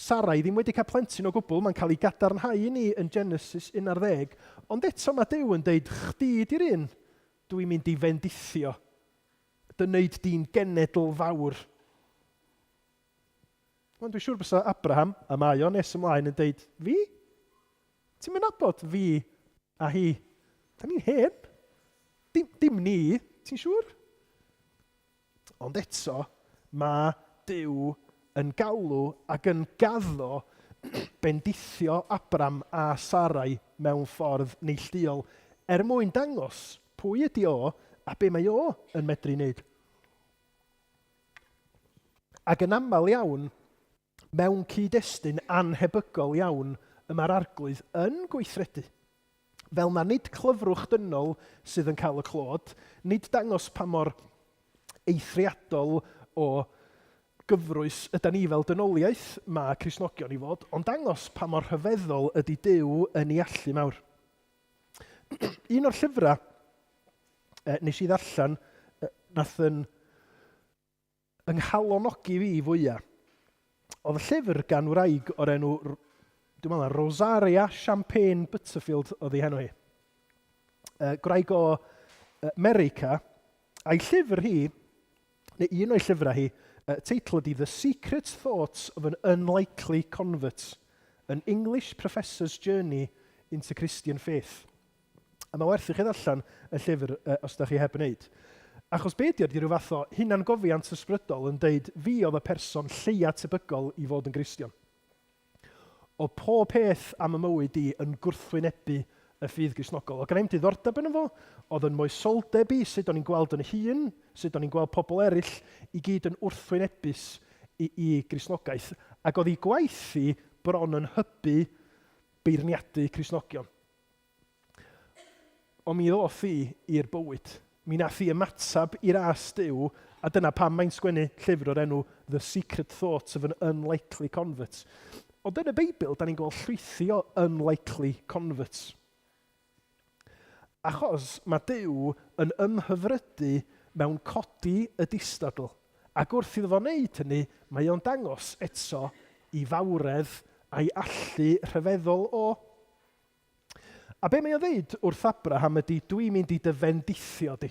Sarai ddim wedi cael plentyn o gwbl, mae'n cael ei gadarnhau i ni yn Genesis 11, ond eto mae Duw yn deud, chdi di'r un dw i'n mynd i fendithio, dy wneud di'n genedl fawr. Wan, dwi'n siŵr bysa Abraham, a mae o nes ymlaen yn deud, fi? Ti'm yn nabod fi a hi? Da ni'n hen. Dim, dim ni, ti'n siŵr? Ond eto, mae Duw yn galw ac yn gaddo bendithio Abram a Sarai mewn ffordd neillduol er mwyn dangos pwy ydy o a be mae o yn medru wneud. Ac yn aml iawn, mewn cyd-destun annhebygol iawn y mae'r Arglwydd yn gweithredu. Fel na nid clyfrwch dynol sydd yn cael y clod, nid dangos pa mor eithriadol o gyfrwys ydan ni fel dynoliaeth, mae Cristnogion i fod, ond dangos pa mor rhyfeddol ydy Duw yn ei allu mawr. Un o'r llyfrau nes i ddarllen nath yn yng nghalonogi fi fwyaf, oedd llyfr gan wraig o'r enw, dwi'n meddwl, Rosaria Champagne Butterfield oedd ei henw hi. Gwraig o America, a'i llyfr hi, neu un o'i llyfrau hi, teitl ydy The Secret Thoughts of an Unlikely Convert, An English Professor's Journey into Christian Faith. A mae werth i chi ddarllen y llyfr os da chi heb wneud. Achos be ydy o, ydy rhyw fath o hunangofiant ysbrydol yn deud fi oedd y person lleia tebygol i fod yn Gristion. O pob peth am y mywyd i yn gwrthwynebu y ffydd Gristnogol. Oedd gen i'm diddordeb yno fo, oedd yn moesoldeb i, sut o'n i'n gweld yn hun, sut o'n i'n gweld pobl eraill, i gyd yn wrthwynebus i, i Gristnogaeth. Ac oedd ei gwaith i bron yn hybu beirniadu Cristnogion. Ond mi ddoth hi i'r bywyd. Mi nath hi ymateb i ras Duw, a dyna pam mae'n sgwennu llyfr o'r enw The Secret Thoughts of an Unlikely Convert. Ond yn y Beibl, da ni'n gweld llwythi o unlikely converts. Achos mae Duw yn ymhyfrydu mewn codi y distadl, ac wrth iddo fo wneud hynny, mae o'n dangos eto i fawredd a'i allu rhyfeddol o. A be mae o'n ddeud wrth Abraham ydy, dwi'n mynd i dy fendithio di.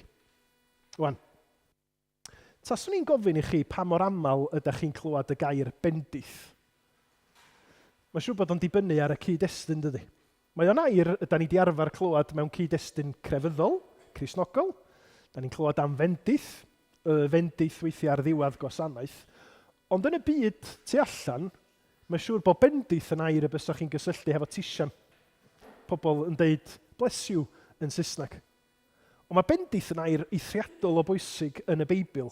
Wan, taswn i'n gofyn i chi pa mor aml ydych chi'n clywed y gair bendith. Mae'n siŵr bod o'n dibynnu ar y cyd-destun, dydy. Mae o'n air yda ni di arfer clywed mewn cyd-destun crefyddol, Cristnogol. Da ni'n clywed am fendith, y fendith weithiau ar ddiwedd gwasanaeth. Ond yn y byd tu allan, Mae'n siŵr bod bendith yn air y bysach chi'n gysylltu hefo tisian. Pobl yn deud bless you yn Saesneg. Ond mae bendith yn air eithriadol o bwysig yn y Beibl.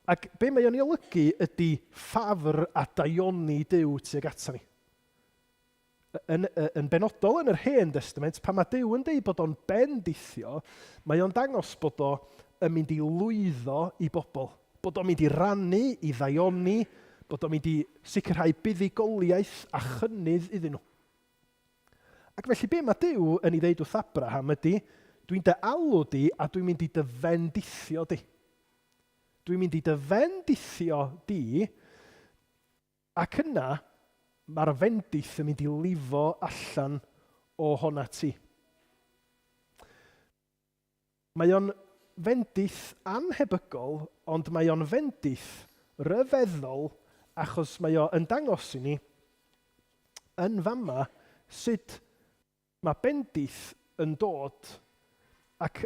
Ac be mae o'n ei olygu ydy ffafr a daioni Duw tuag ata ni. Yn, yn benodol yn yr Hen Destament, pan mae Duw yn deud bod o'n bendithio, mae o'n dangos bod o yn mynd i lwyddo i bobl, bod o'n mynd i rannu, i ddaioni, bod o'n mynd i sicrhau buddugoliaeth a chynnydd iddyn nhw. Ac felly be mae Duw yn ei ddeud wrth Abraham ydy, dwi'n dy alw di a dwi'n mynd i dy fendithio di. Dwi'n mynd i dy fendithio di. Ac yna, mae'r fendith yn mynd i lifo allan ohonat ti. Mae o'n fendith annhebygol, ond mae o'n fendith ryfeddol achos mae o yn dangos i ni yn fama sut Mae bendith yn dod, ac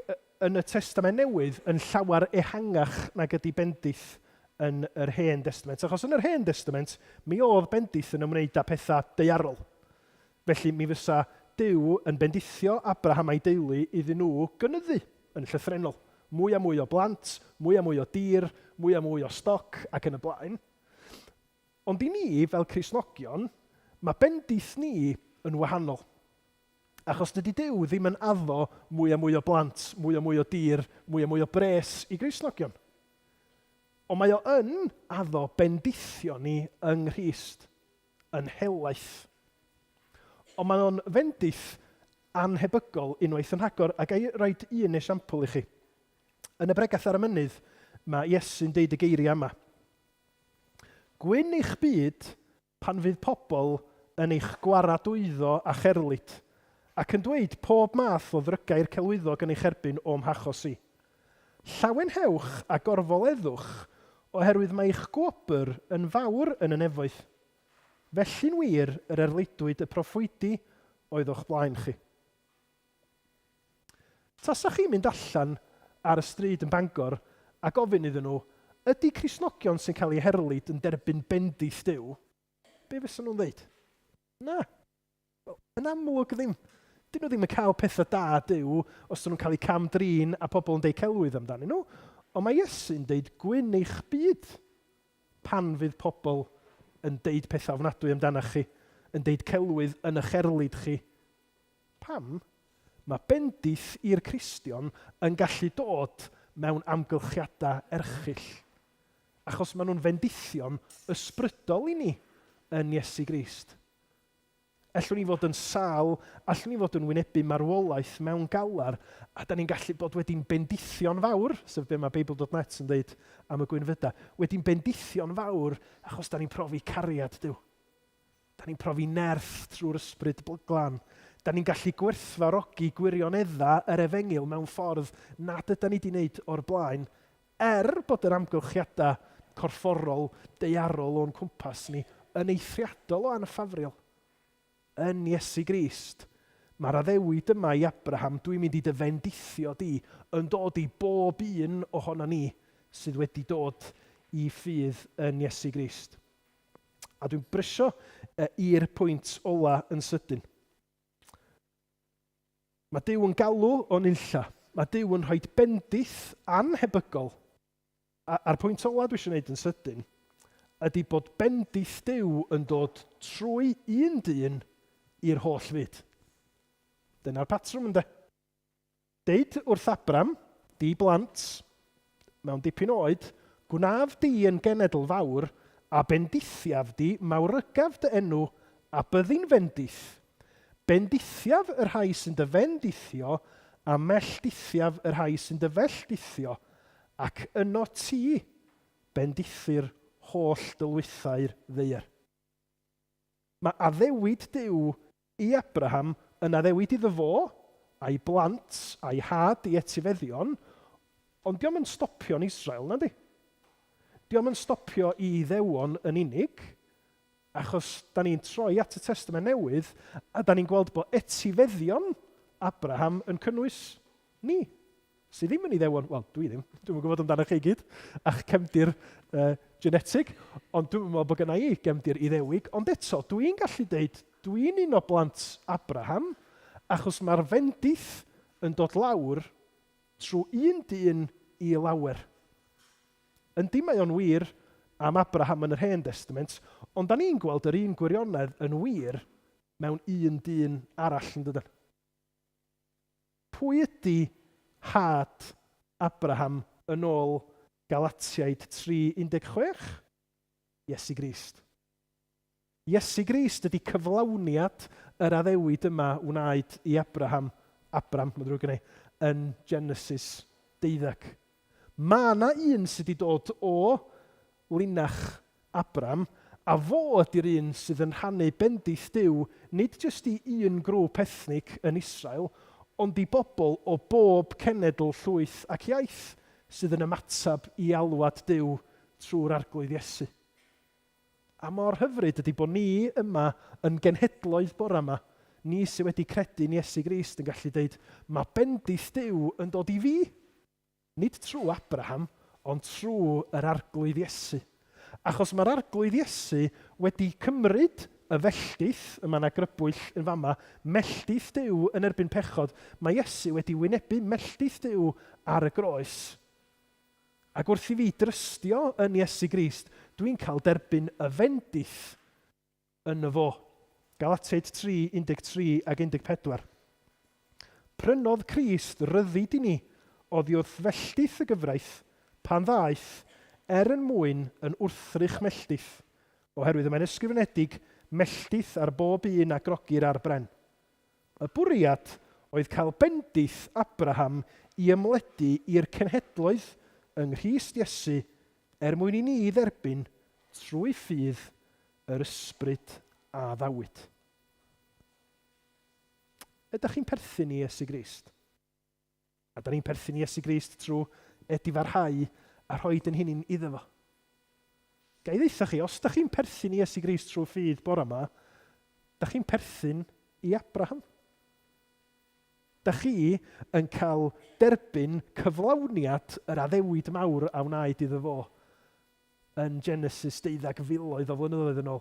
yn y Testament Newydd, yn llawer ehangach nag ydy bendith yn yr Hen Destament. Achos yn yr Hen Destament, mi oedd bendith yn ymwneud â pethau daearol. Felly mi fysa Duw yn bendithio Abraham a'i deulu iddyn nhw gynyddu yn llythrennol. Mwy a mwy o blant, mwy a mwy o dir, mwy a mwy o stoc ac yn y blaen. Ond i ni, fel Cristnogion, mae bendith ni yn wahanol. Achos dydy Duw ddim yn addo mwy a mwy o blant, mwy a mwy o dir, mwy a mwy o bres i Gristnogion. Ond mae o yn addo bendithio ni yng Nghrist, yn helaeth. Ond mae o'n fendith anhebygol unwaith yn rhagor, a ga i roid un esiampl i chi. Yn y Bregath ar y Mynydd, mae Iesu'n deud y geiriau yma. Gwyn eich byd pan fydd pobl yn eich gwaradwyddo a cherlid, ac yn dweud pob math o ddrygair celwyddog yn eich erbyn o'm hachos i. Llawenhewch a gorfoleddwch, oherwydd mae eich gwobr yn fawr yn y nefoedd. Felly'n wir yr erlidwyd y proffwydi oedd o'ch blaen chi. Tasach chi'n mynd allan ar y stryd yn Bangor a gofyn iddyn nhw, ydy Cristnogion sy'n cael eu herlid yn derbyn bendith Duw? Be fysa nhw'n ddeud? Na. Wel, yn amlwg ddim. Dyn nhw ddim yn cael pethau da Duw os dyn nhw'n cael eu cam-drin a pobl yn deud celwydd amdanyn nhw. Ond mae Iesu'n deud gwyn eich byd pan fydd pobl yn deud pethau ofnadwy amdanach chi, yn deud celwydd yn eich erlid chi. Pam? Mae bendith i'r Cristion yn gallu dod mewn amgylchiadau erchyll, achos maen nhw'n fendithion ysbrydol i ni yn Iesu Grist. Ellwn ni fod yn sâl, allwn ni fod yn wynebu marwolaeth mewn galar, a da ni'n gallu bod wedi'n bendithio'n fawr, sef be mae Beibl.net yn dweud am y gwynfydau, wedi'n bendithio'n fawr achos da ni'n profi cariad Duw. Da ni'n profi nerth trwy'r Ysbryd Glân. Da ni'n gallu gwerthfawrogi gwirioneddau yr Efengyl mewn ffordd nad ydan ni 'di wneud o'r blaen, er bod yr amgylchiadau corfforol, daearol o'n cwmpas ni yn eithriadol o anffafriol. Yn Iesu Grist, mae'r addewid yma i Abraham, dwi'n mynd i dy fendithio di, yn dod i bob un ohonon ni sydd wedi dod i ffydd yn Iesu Grist. A dwi'n brysio i'r pwynt ola yn sydyn. Mae Duw yn galw o'n unlla. Mae Duw yn rhoi bendith anhebygol. A, a'r pwynt ola dwi eisiau gwneud yn sydyn ydy bod bendith Duw yn dod trwy un dyn i'r holl fyd. Dyna'r patrwm ynde? Deud wrth Abram, Di blant, mewn dipyn o oed, gwnaf di yn genedl fawr, a bendithiaf di, mawrygaf dy enw, a byddi'n fendith. Bendithiaf y rhai sy'n dy fendithio, a melldithiaf y rhai sy'n dy felldithio, ac yno ti bendithir holl dylwythau'r ddaear. Mae addewid Duw i Abraham yn addewid iddo fo, a'i blant, a'i had i etifeddion, ond dio'm yn stopio yn Israel, nadi? Dio'm yn stopio i Iddewon yn unig, achos da ni'n troi at y Testament Newydd a da ni'n gweld bod etifeddion Abraham yn cynnwys ni, sydd ddim yn Iddewon, wel, dwi ddim, dwi'm yn gwybod amdanoch chi i gyd, a'ch cefndir uh, genetig, ond dwi'm yn meddwl bod gynna i gefndir Iddewig, ond eto, dwi'n gallu deud, dwi'n un o blant Abraham, achos mae'r fendith yn dod lawr trwy un dyn i lawer. Yndi, mae o'n wir am Abraham yn yr Hen Destament, ond da ni'n gweld yr un gwirionedd yn wir mewn un dyn arall, yn dydyn? Pwy ydy had Abraham yn ôl Galatiaid 3:16? Iesu Grist. Iesu Grist ydy cyflawniad yr addewid yma wnaed i Abraham, Abram, mae'n ddrwg gen i, yn Genesis deuddeg. Mae yna un sydd wedi dod o linach Abram, a fo ydy'r un sydd yn rhannu bendith Duw nid jyst i un grŵp ethnig yn Israel, ond i bobl o bob cenedl, llwyth ac iaith sydd yn ymateb i alwad Duw trwy'r Arglwydd Iesu. A mor hyfryd ydy bod ni yma yn genhedloedd bore yma, ni sydd wedi credu yn Iesu Grist yn gallu dweud, mae bendith Duw yn dod i fi. Nid trwy Abraham, ond trwy yr Arglwydd Iesu. Achos mae'r Arglwydd Iesu wedi cymryd y felldith, y mae yna grybwyll yn fama, melltith Duw yn erbyn pechod, mae Iesu wedi wynebu melltith Duw ar y groes. Ac wrth i fi drystio yn Iesu Grist, dwi'n cael derbyn y fendith yno fo. Galatiaid 3, 13 ac 14. Prynodd Crist ryddid i ni oddi wrth felldith y gyfraith pan ddaeth er yn mwyn yn wrthrych melltith, oherwydd y mae'n ysgrifenedig, Melltith ar bob un a grogir ar bren. Y bwriad oedd cael bendith Abraham i ymledu i'r cenhedloedd yng Nghrist Iesu er mwyn i ni dderbyn trwy ffydd yr ysbryd a addawyd. Ydych chi'n perthyn i Iesu Grist? A da ni'n perthyn i Iesu Grist trwy edifarhau a rhoi dyn hunin iddo fo. Ga i ddeutha chi, os da chi'n perthyn i Iesu Grist trwy ffydd bore yma, da chi'n perthyn i Abraham. Da chi yn cael derbyn cyflawniad yr addewid mawr a wnaed iddo fo yn Genesis deuddag filoedd o flynyddoedd yn ôl.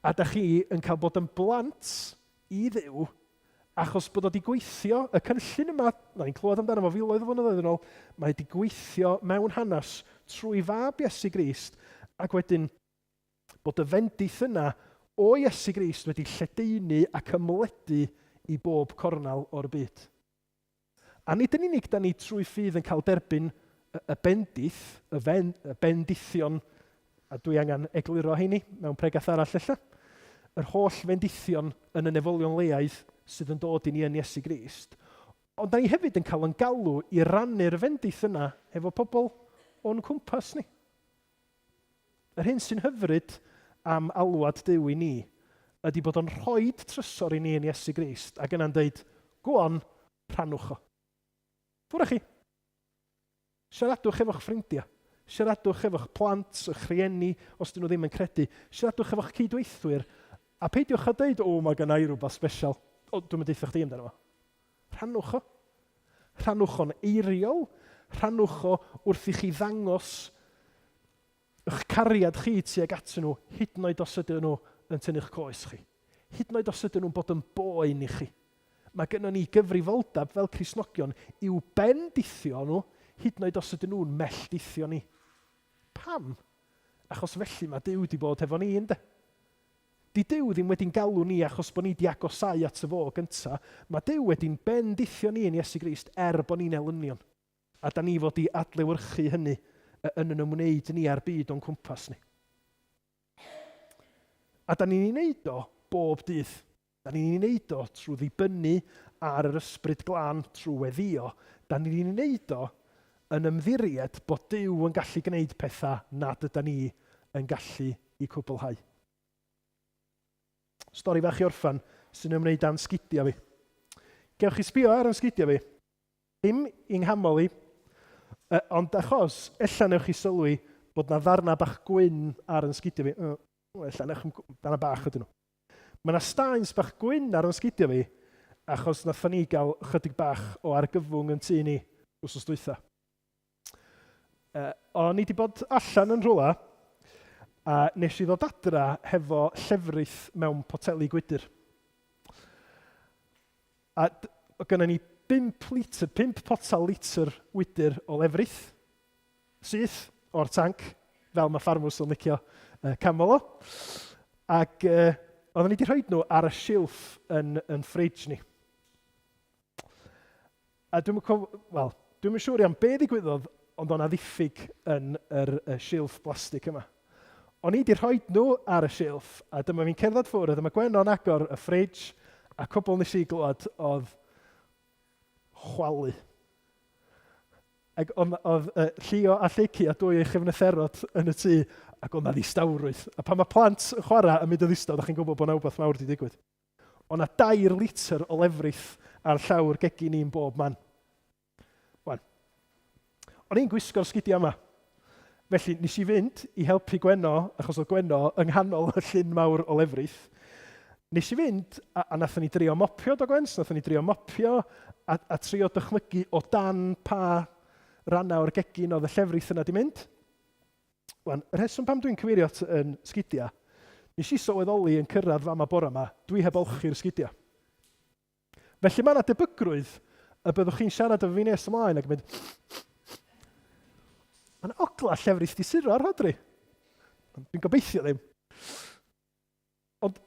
A da chi yn cael bod yn blant i Dduw achos bod o wedi gweithio, y cynllun yma, na ni'n clywed amdano fo filoedd o flynyddoedd yn ôl, mae wedi gweithio mewn hanes trwy fab Iesu Grist, ac wedyn bod y fendith yna o Iesu Grist wedi lledaenu ac ymledu i bob cornel o'r byd. A nid yn unig da ni trwy ffydd yn cael derbyn y bendith, y, fen, y bendithion, a dwi angen egluro heini mewn pregath arall ella. yr holl fendithion yn y nefolion leaidd sydd yn dod i ni yn Iesu Grist, ond da ni hefyd yn cael yn galw i rannu'r fendith yna hefo pobl o'n cwmpas ni. Yr hyn sy'n hyfryd am alwad Duw i ni ydy bod o'n rhoi trysor i ni yn Iesu Grist ac yna'n deud, go on, rhannwch o. Ffwrdd â chi. Siaradwch efo'ch ffrindiau. Siaradwch efo'ch plant, eich rhieni, os dyn nhw ddim yn credu. Siaradwch efo'ch cydweithwyr, a peidiwch â deud, 'O, mae gynna i rywbeth sbesial. O, dwi'm yn deutha chdi amdano fo. Rhannwch o. Rhannwch o'n eiriol, rhannwch o wrth i chi ddangos eich cariad chi tuag atyn nhw, hyd yn oed os ydyn nhw yn tynnu'ch coes chi. Hyd yn oed os ydyn nhw'n bod yn boen i chi. Mae gynnon ni gyfrifoldeb fel Cristnogion i'w bendithio nhw, hyd yn oed os ydyn nhw'n melldithio ni. Pam? Achos felly mae Duw 'di bod hefo ni, ynde? Di Duw ddim wedi'n galw ni achos bod ni 'di agosáu ato fo gynta, mae Duw wedi'n bendithio ni yn Iesu Grist er bod ni'n elynion. A da ni fod i adlewyrchu hynny yn yn ymwneud ni â'r byd o'n cwmpas ni. A da ni'n ei wneud o bob dydd. Da ni'n ei wneud o trwy ddibynnu ar yr Ysbryd Glân trwy weddïo. Da ni'n ei wneud o yn ymddiried bod Duw yn gallu gwneud pethau nad yda ni yn gallu eu cwblhau. Stori fach i orffan sy'n ymwneud â'n sgidiau fi. Gewch chi sbio ar yn sgidiau fi. Dim i nghamol i, ond achos ella newch chi sylwi bod 'na ddarnau bach gwyn ar yn sgidiau fi. Ella newch chi'm darnau bach ydyn nhw. Mae 'na staens bach gwyn ar yn sgidiau fi achos nathon ni gael chydig bach o argyfwng yn tŷ ni wsos dwytha. O'n i 'di bod allan yn rhywle a nes i ddod adra hefo llefrith mewn poteli gwydr. A oedd gynnon ni 5 litr, 5 potel litr wydr o lefrith, syth o'r tanc, fel mae ffarmwrs yn licio canmol o. Ac oedden ni wedi rhoi nhw ar y silff yn, yn ffridge ni. A dwi'm yn cof-, wel, dwi'm yn siŵr iawn be ddigwyddodd, ond o'na ddiffyg yn yr y silff blastig yma. O'n i 'di rhoid nhw ar y silff, a dyma fi'n cerdded ffwrdd, a dyma Gwenno'n agor y ffridge, a cwbl nes i glywed oedd chwalu. Ac oedd, oedd uh, Llio a Lleucu a dwy o'i chyfnitherod yn y tŷ, ac oedd 'na ddistawrwydd. A pan mae plant yn chwarae yn mynd yn ddistaw, da chi'n gwybod bod 'na wbath mawr 'di digwydd. O' 'na dair litr o lefrith ar llawr gegin ni'n bob man. Wan, o'n i'n gwisgo'r sgidiau yma. Felly, nes i fynd i helpu Gwenno, achos oedd Gwenno yng nghanol y llyn mawr o lefrith. Nes i fynd, a, a nathon ni drio mopio, do Gwens? Nathon ni drio mopio a, a trio dychmygu o dan pa rannau o'r gegin oedd y llefrith yna di mynd. Wan, y rheswm pam dwi'n cyfeirio at yn sgidiau, nes i sylweddoli yn cyrraedd fama bore yma, dwi heb olchi'r sgidiau. Felly mae yna debygrwydd y byddwch chi'n siarad efo fi nes ymlaen ac yn mynd, mae yna ogla llefrith di suro ar Rhodri. Dwi'n gobeithio ddim. Ond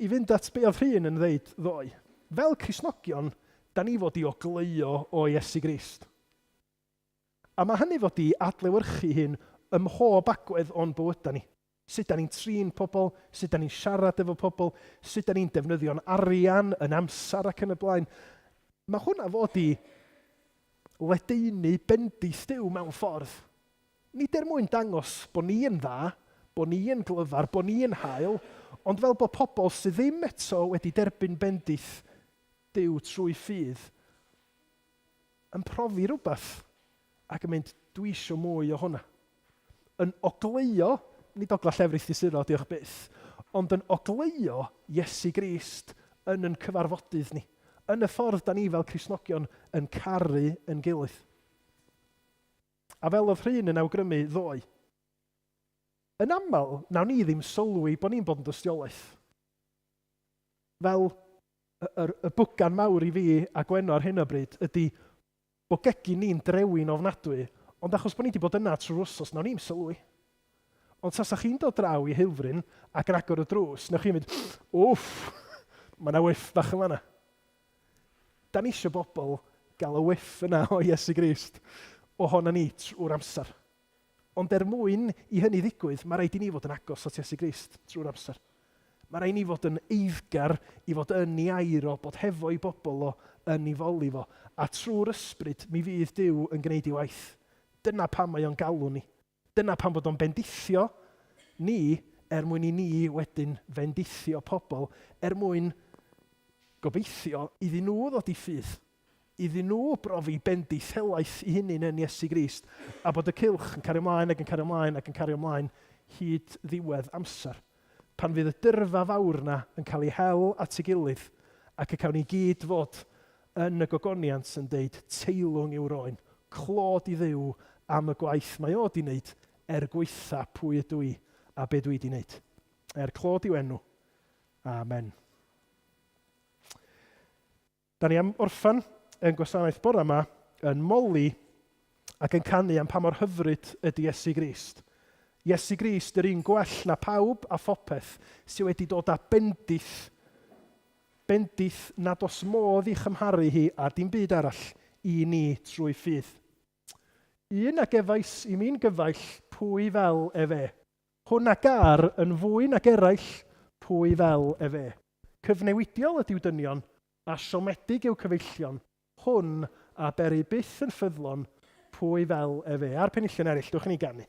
i fynd at be oedd Rhun yn ddeud ddoe, fel Cristnogion, da ni fod i ogleuo o Iesu Grist. A mae hynny fod i adlewyrchu hyn ym mhob agwedd o'n bywydau ni. Sut da ni'n trin pobl, sut da ni'n siarad efo pobl, sut da ni'n defnyddio'n arian, yn amser ac yn y blaen. Mae hwnna fod i ledaenu bendith Duw mewn ffordd. Nid er mwyn dangos bod ni yn dda, bod ni yn glyfar, bod ni yn hael, ond fel bod pobl sydd ddim eto wedi derbyn bendith Duw trwy ffydd yn profi rhywbeth ac yn mynd, dwi isio mwy o hwnna. Yn ogleuo, nid ogla llefrith i suro, diolch byth, ond yn ogleuo Iesu Grist yn yn cyfarfodydd ni, yn y ffordd da ni fel Cristnogion yn caru yn gilydd. A fel oedd Rhun yn awgrymu ddoe, yn aml, nawn ni ddim sylwi bod ni'n bod yn dystiolaeth. Fel y, y bwgan mawr i fi a Gwenno ar hyn o bryd ydy bod gegin ni'n drewi'n ofnadwy, ond achos bod ni wedi bod yna trwy'r wsos, nawn ni'm sylwi. Ond tasa chi'n dod draw i Heulfryn ac yn agor y drws, newch chi'n mynd, wff, mae yna whiff bach yn fanna. Da ni eisiau bobl gael y whiff yna o Iesu Grist ohona ni trwy'r amser. Ond er mwyn i hynny ddigwydd, mae rhaid i ni fod yn agos at Iesu Grist trwy'r amser. Mae rhaid ni fod yn eiddgar i fod yn ei air o, bod hefo'i bobl o, yn ei foli fo. A trwy'r ysbryd, mi fydd Duw yn gwneud ei waith. Dyna pam mae o'n galw ni. Dyna pam bod o'n bendithio ni er mwyn i ni wedyn fendithio pobl, er mwyn gobeithio iddyn nhw ddod i ffydd, iddyn nhw brofi bendith helaeth i hunain yn Iesu Grist, a bod y cylch yn cario ymlaen ac yn cario ymlaen ac yn cario ymlaen hyd ddiwedd amser. Pan fydd y dyrfa fawr 'na yn cael ei hel at ei gilydd ac y cawn ni gyd fod yn y gogoniant yn deud teilwng yw'r oen, clod i Dduw am y gwaith mae o 'di wneud er gwaetha pwy ydw i a be dwi 'di wneud. Er clod i'w enw. Amen. Da ni am orffen ein gwasanaeth bore yma yn moli ac yn canu am pa mor hyfryd ydy Iesu Grist. Iesu Grist, yr un gwell na pawb a phopeth, sydd wedi dod â bendith, bendith nad oes modd i chymharu hi â dim byd arall i ni trwy ffydd. Un a gefais i mi'n gyfaill, pwy fel efe? Hwn a gâr yn fwy nag eraill, pwy fel efe? Cyfnewidiol ydyw dynion, a siomedig yw cyfeillion, hwn a bery byth yn ffyddlon, pwy fel efe? A'r penillion eraill, dewch i ni ganu.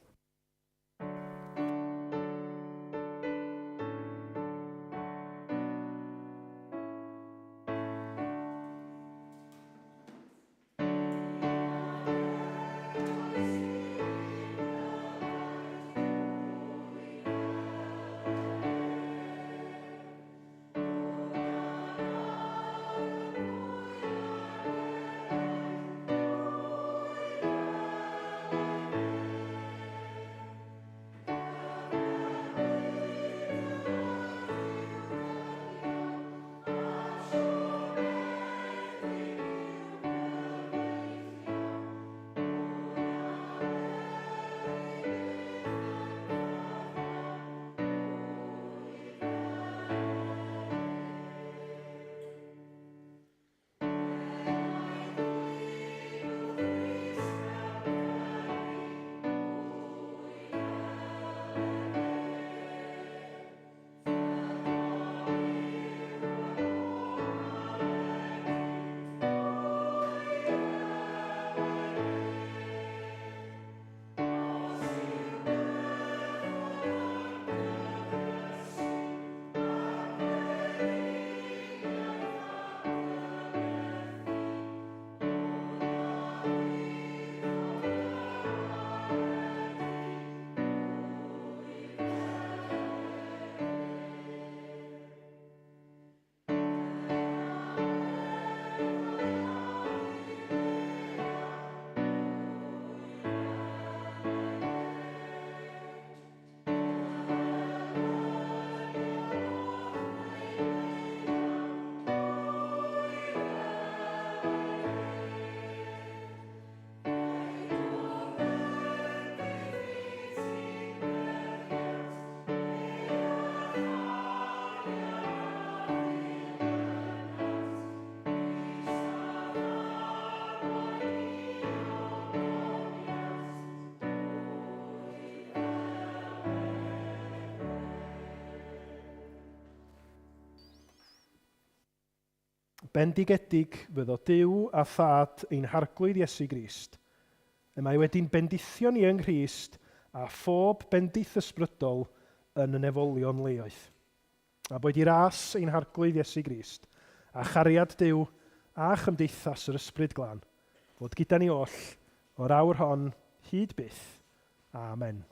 Bendigedig fyddo Duw a Thad ein Harglwydd Iesu Grist. Y mae wedi'n bendithio ni yng Nghrist â phob bendith ysbrydol yn y nefolion leoedd. A boed i ras ein Harglwydd Iesu Grist, a chariad Duw, a chymdeithas yr Ysbryd Glân, fod gyda ni oll, o'r awr hon hyd byth. Amen.